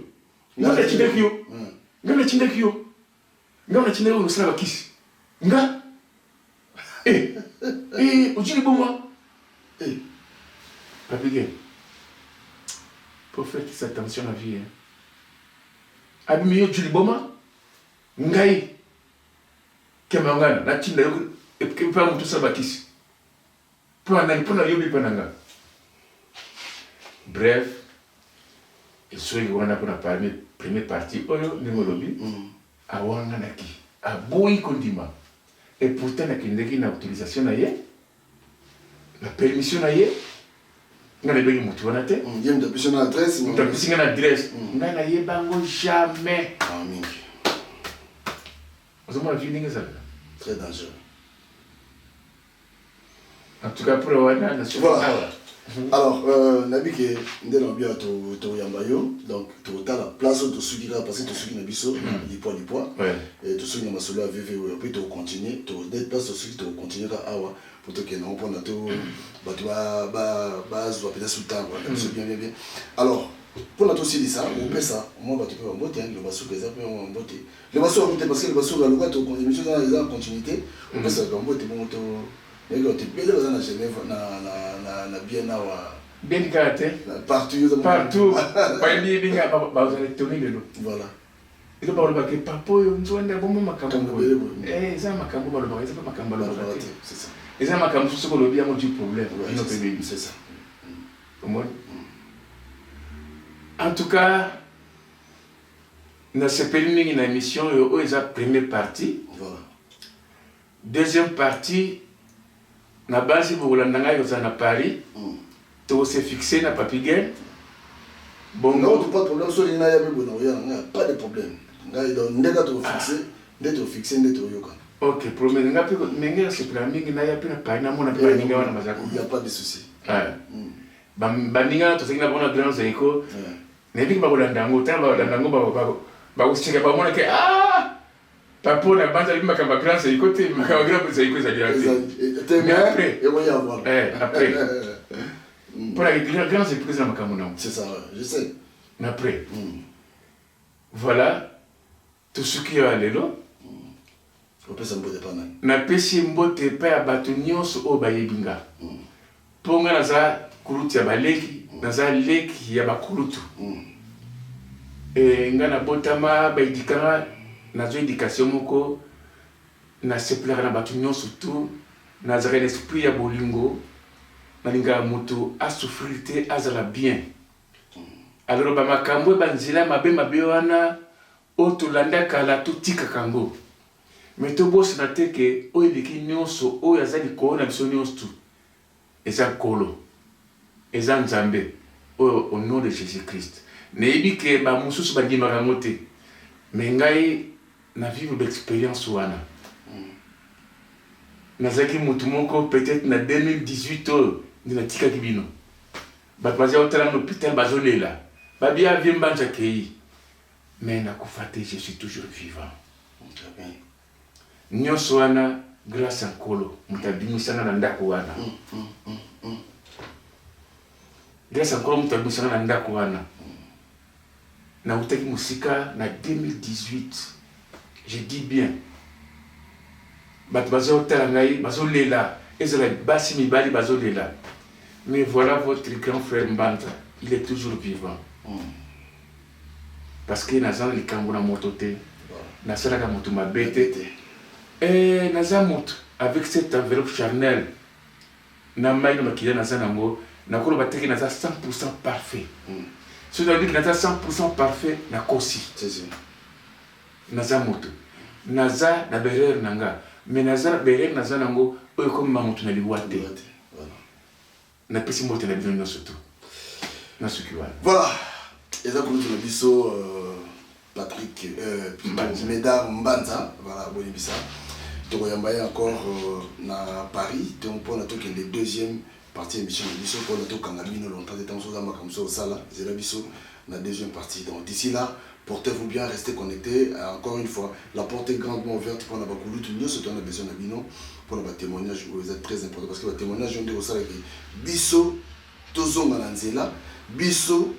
Ngai natindaki yo! Ngai natindaki yo! Ngai natindaki yo kosala bakisi! Nga! Eh! Eh! Ozwi liboma! Eh! Papy Gen, faut faire très attention na vie hein. Abi mais yo ozwi liboma? Ngai! Kema ngana, natinda yo epa moto osala bakisi. Mpo na nani? Mpo na yo mpe mpo na nga. Bref, esoki wana mpo na parmi premier partie oyo ndenge olobi awanganaki, aboyi kondima et pourtant nakendeki na autorisation na ye, na permission na ye, nga nayebaki motu wana te. Ye moto apesi yo na adresse. Moto apesi nga na adresse. Nga nayeba yango jamais. Ah, mingi. Ozomona vie ndenge ezalaka. Très dangereux. En tout cas, pour wana na soki awa. Alors, euh, nayebi ke nde na bia toyamba yo donc totala place oyo tosuki kaka parce que tosuki na biso na lipwa lipwa tosuki na masolo ya vv oyo mpe tokontinue nde place tosuki tokontinue kaka awa mpo tokende yango mpona to bato bazwa mpenza su ntango na biso bien bien bien. Alors mpona tosilisa opesa mwa bato mpe bambote loba suka eza mpe mwa bambote Loba suka te parce que loba suka lokola to émission eza eza continuité opesa bato mbote bongo to nayebi bato ebele baza na Genève na na na na bien awa bien kaka te partout partout bayebi yebi nga bazala étonné lelo. Voilà. Elo balobaka ke papa oyo nzwanda abomba makambo boye. Eh, eza makambo balobaka, eza pe makambo balobaka te. Eza makambo mosusu soki olobi yango du problème bino pe bebi. C'est ça. Omoni? En tout cas Nasepeli mingi na emission oyo, oyo eza premier partie. Voilà. Deuxième partie, nabanzi bokolanda ngai kozala na Paris. Toko se fixer na Papy Gen. Bongo. Non, pas de problème, soki ngai ya boye nakoya na ngai, pas de problème. Ngai donc nde kaka toko fixer, nde toko fixer nde tokoyokana. Ok, problème nga pe mais ngai nasepela mingi naya pe na Paris namona pe baninga wana baza kuna. Il y a pas de souci. Ah. Baninga wana tozalaki na bango na Grand Zaiko. Nayebi ke bakolanda yango, ntango bakolanda yango bakoseka, bakomona ke ah papa oyo nabanzi alobi makambo ya grand zaiko te, makambo ya grand zaiko ezali wana te. Mais après, eh, après mpona ke grand zaiko eza na makambo na yango. C'est ça, je sais. Mais après, voilà, tosuki awa lelo. Opesa mbote epai nani? Napesi mbote epai ya bato nyonso oyo bayebi nga. Mpo nga naza kulutu ya baleki, naza leki ya bakulutu. E, nga nabotama, baedika nga. Nazwa education moko, nasepelaka na bato nyonso tout, nazalaka na esprit ya bolingo, nalingaka moto a souffrir te, azala bien. Alors ba makambo ba nzela mabe mabe wana oyo tolanda kala totikaka yango. Mais tobosana te ke oyo eleki nyonso, oyo aza likolo na biso nyonso tout eza Nkolo, eza Nzambe oyo au nom de Jesus Christ. Nayebi ke ba mosusu bandimaka yango te, mais ngai na vivre ba experience wana. Nazalaki mutu moko peut-etre na 2018 oyo nde natikaki bino. Bato baza kotala nga na hopital bazolela babi ah vieux Mbanza akeyi mais nakufa te je suis toujours vivant. Nionso wana grace ya Nkolo moto abimisa nga na ndako wana. Grace ya Nkolo moto abimisa nga na ndako wana. Nawutaki mosika na 2018 je dis bien bato baza kotala ngai bazolela ezala basi mibali bazolela mais voilà votre grand frère Mbanza il est toujours vivant mm. parce que naza na likambo na moto te nasalaka moto mabe te eh, naza moto avec cette enveloppe charnelle na mayi na makila naza nango nakoloba te ke naza 100% parfait mm. soki nalobi ke naza 100% parfait nakosi naza moto naza na berere na nga mais naza na berere naza nango oyo ekomema moto na liwa te napesi mbote na bino nyonso tu nasuki wana voilà eza kulutu na biso euh, Patrick euh, plutôt Medard Mbanza voilà bolimbisa tokoyamba ye encore euh, na Paris donc mpona tokende deuxième partie émission na biso mpona tokanga bino longtemps te ntango soza makambo so osala zela biso na deuxième partie donc d'ici là portez-vous bien restez connectés euh, encore une fois la porte est grandement ouverte mpona bakulutu nyonso toza na besoin na bino mpona batémoignage oyo eza très important parce que batémoignage oyo nde kosalaki biso tozonga na nzela biso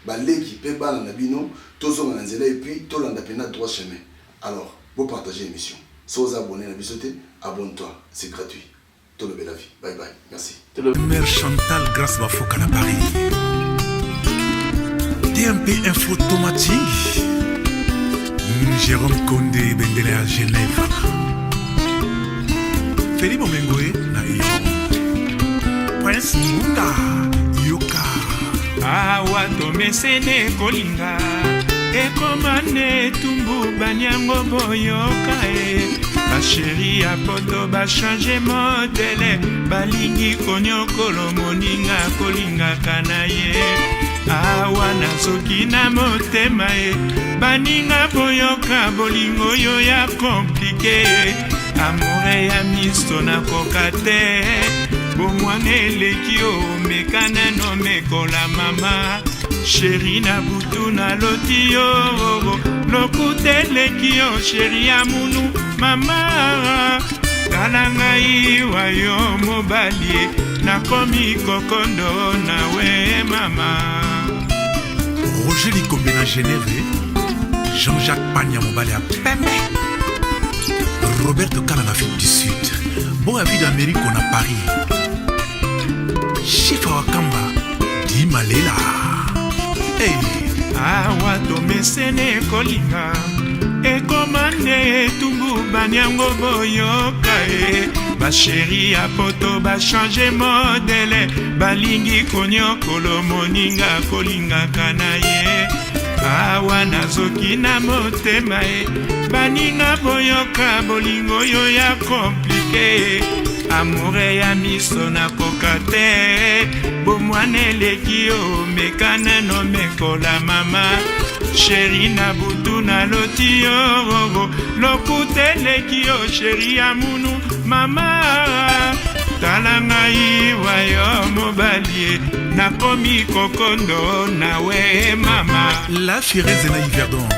Ba leki pe bana na bino tozonga na nzela et puis tolanda pena droit chemin alors bo partager emission soki oza abonne na biso te abonne toi c'est gratuit tolobela vie bye bye merci. Mère Chantal Grace Bafoka na Paris. TMP Info Tomati. Jérôme Condé Bendele à Genève. Feli Bomengoe na Iran. Prince Munda Yoka. Awa tomesene kolinga ekoma nde etumbu baniango boyoka e basheri ya poto bachange modele balingi konyokolo moninga kolingaka na ye awa nazoki na motema e baninga boyoka bolingo oyo ya komplike Amoure ya miso nakoka te bomwana eleki o meka nano mekola mama sheri na butu naloti yo lokuta eleki yo sheri ya munu mama tala ngai wa yo mobali nakomi kokondo nawe mama Roger Likombe na Genève Jean-Jacques Panya mobali ya pembe Roberto Kala na Afrique du Sud Boa Vida Americo na Paris Chifa Wakamba Di Malela hey. Awa tomesene kolinga ekoma nde etumbu baniango boyoka e basheri ya poto bachange modele balingi konyokolo moninga kolingaka na ye awa nazoki na motema e baninga boyoka bolingo oyo ya komplike amoure ya miso nakoka te bomwana eleki yo meka nano mekola mama sheri na butu naloti yo lokuta eleki yo sheri ya munu mama tala ngai wayo mobali nakomi kokondo nawe mama la fireze na yverdon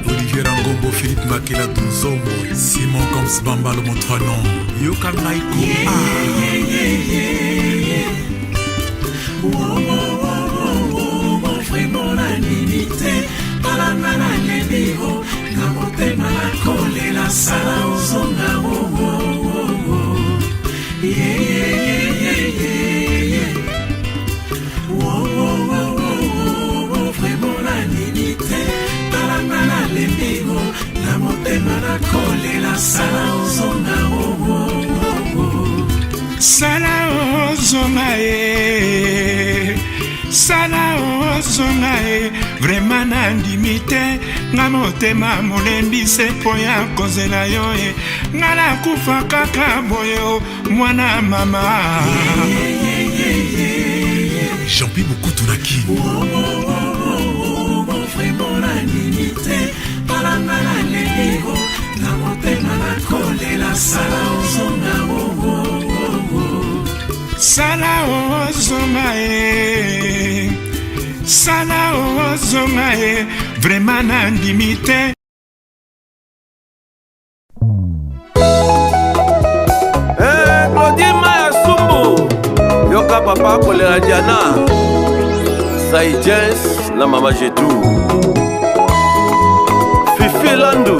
olivier rangombo philippe makela dunzombo simon coms bambalo motronon yoka ngai ko yeah, yeah, yeah, yeah, yeah. Vraiment nandimi te talanga nalembi o na motema nakolela sala ozonga vraiment nandimi te talanga nalembi o na motema. Sala ozonga ye, sala ozonga ye, vraimen nandimi te, nga motema molembi se mpo ya kozela yo ye, nga nakufa kaka boye o mwana mama. Jean-Pi Bokutu na Kin. Vraiment nandimi te, tala nga naleli o na motema nakolela, sala ozonga o. Sala ozonga ye, sala ozonga ye, vraimen nandimi te. Eh, Claudine Maya Sumbu, yoka papa kolela Diana Sai Jens na mama Jetou, Fifi Landu,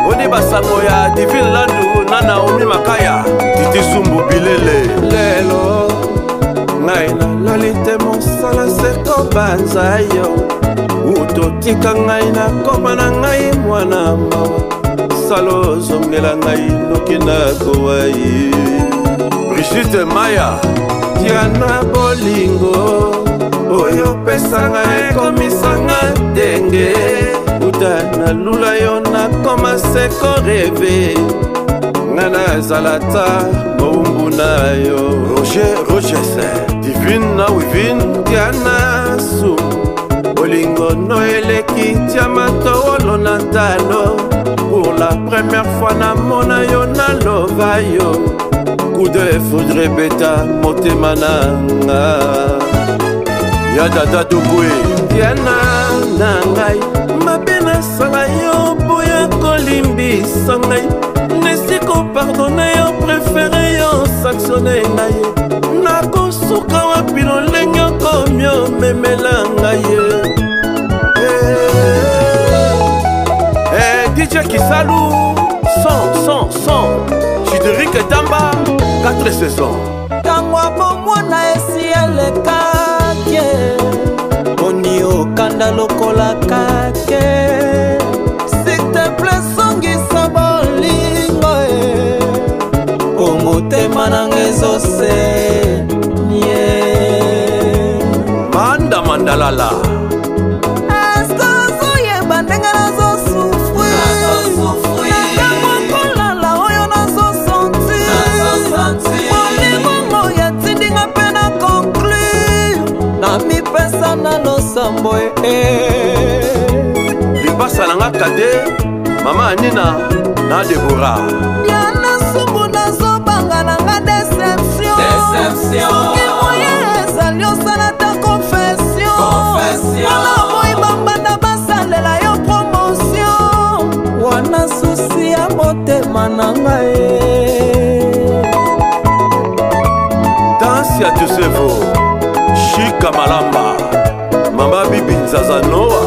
oni basango ya Divine Landu na Naomi Makaya, Titi Sumbu Bilele. Lelo ngai nalali te, mosala se kobanza yo, utotika ngai nakoma na ngai mwana mawa, salo ozongela ngai noki nakowa ye. Brigitte Maya, Diana, bolingo oyo opesanga ekomisanga ndenge uta nalula yo, nakoma se korêver, nga nazala ta mowumbu na yo. Roger Roges, Divine na Wivine, Diana Su, bolingo no eleki diamant wolo na talo. Pour la première fois namona yo, nalova yo, coup de foudre ebeta motema na nga. Ya dada Tokwe, Diana na ngai, mabe nasala yo, boya kolimbisa ngai, nesi kopardonner yo, préféré yo sanctionner ngai, nakosuka wapi lolenge okomi omemela ngai ye. Eh, DJ Kisalu, son son son, Chideric Tamba, 4 saisons. Ntango ya bomwana esi elekaki, boni okanda lokola kake? S'il te plaît, songisa bolingo e, po motema nanga ezosenye. Manda Mandalala. Eske ozoyeba ndenge nazosouffrir na ntango kolala oyo nazosentir? Bolingo yatindinga mpe na conclure na mipesa na losambo e. Lipasa na nga kade, mama Anina na Debora. Diana Sumbu, nazobanga nanga déception. Soki moye ezali, osala ta confession. Wana boyi bambanda basalela yo promotion, wana souci ya motema na ngai. Danse ya Tusevo, Shika Malamba, mama Bibi Nzaza Noa.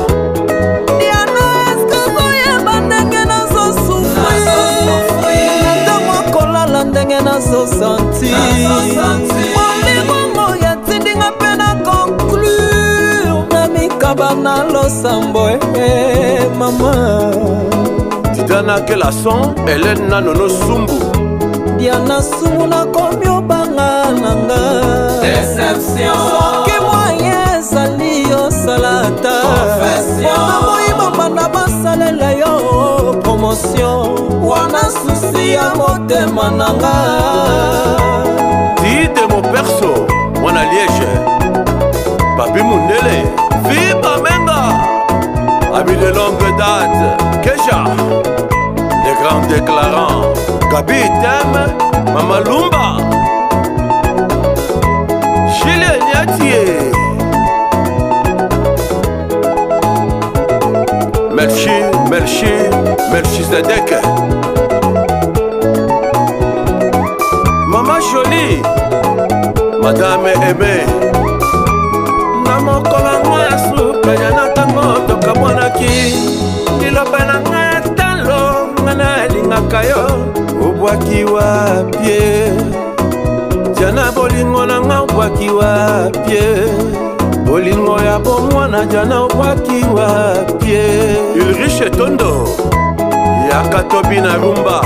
Diana, eske ozoyeba ndenge nazosouffrir na ntango kolala, ndenge nazosentir? Bolingo yatindinga mpe na conclure na mikaba na losambo e mama. Titana Kelason, Hélène na Nono Sumbu. Diana Sumu, nakomi obanga na nga. Soki moyen ezali, osala ata mpona boyi bambanda basalela yo promotion, wana souci ya motema na nga. Tide Moperso, mwana Liège, Papi Mundele, Fiba Menga, ami de longue date, Keja, les grands déclarants, Gabi Tem, Mama Lumba, Julien Niatie. Melchi, Melchi, Melchizedek. Mama Jolie, Madame Aimée. Na mokolo yango ya suka ya na ntango tokamwanaki, liloba na ngai ya talo, nga nalingaka yo, obwaki wapie? Diana, bolingo na nga obwaki wapie? Bolingo ya bomwana, Diana, obwaki wapie? Ulrich Tondo, yaka tobi na rumba.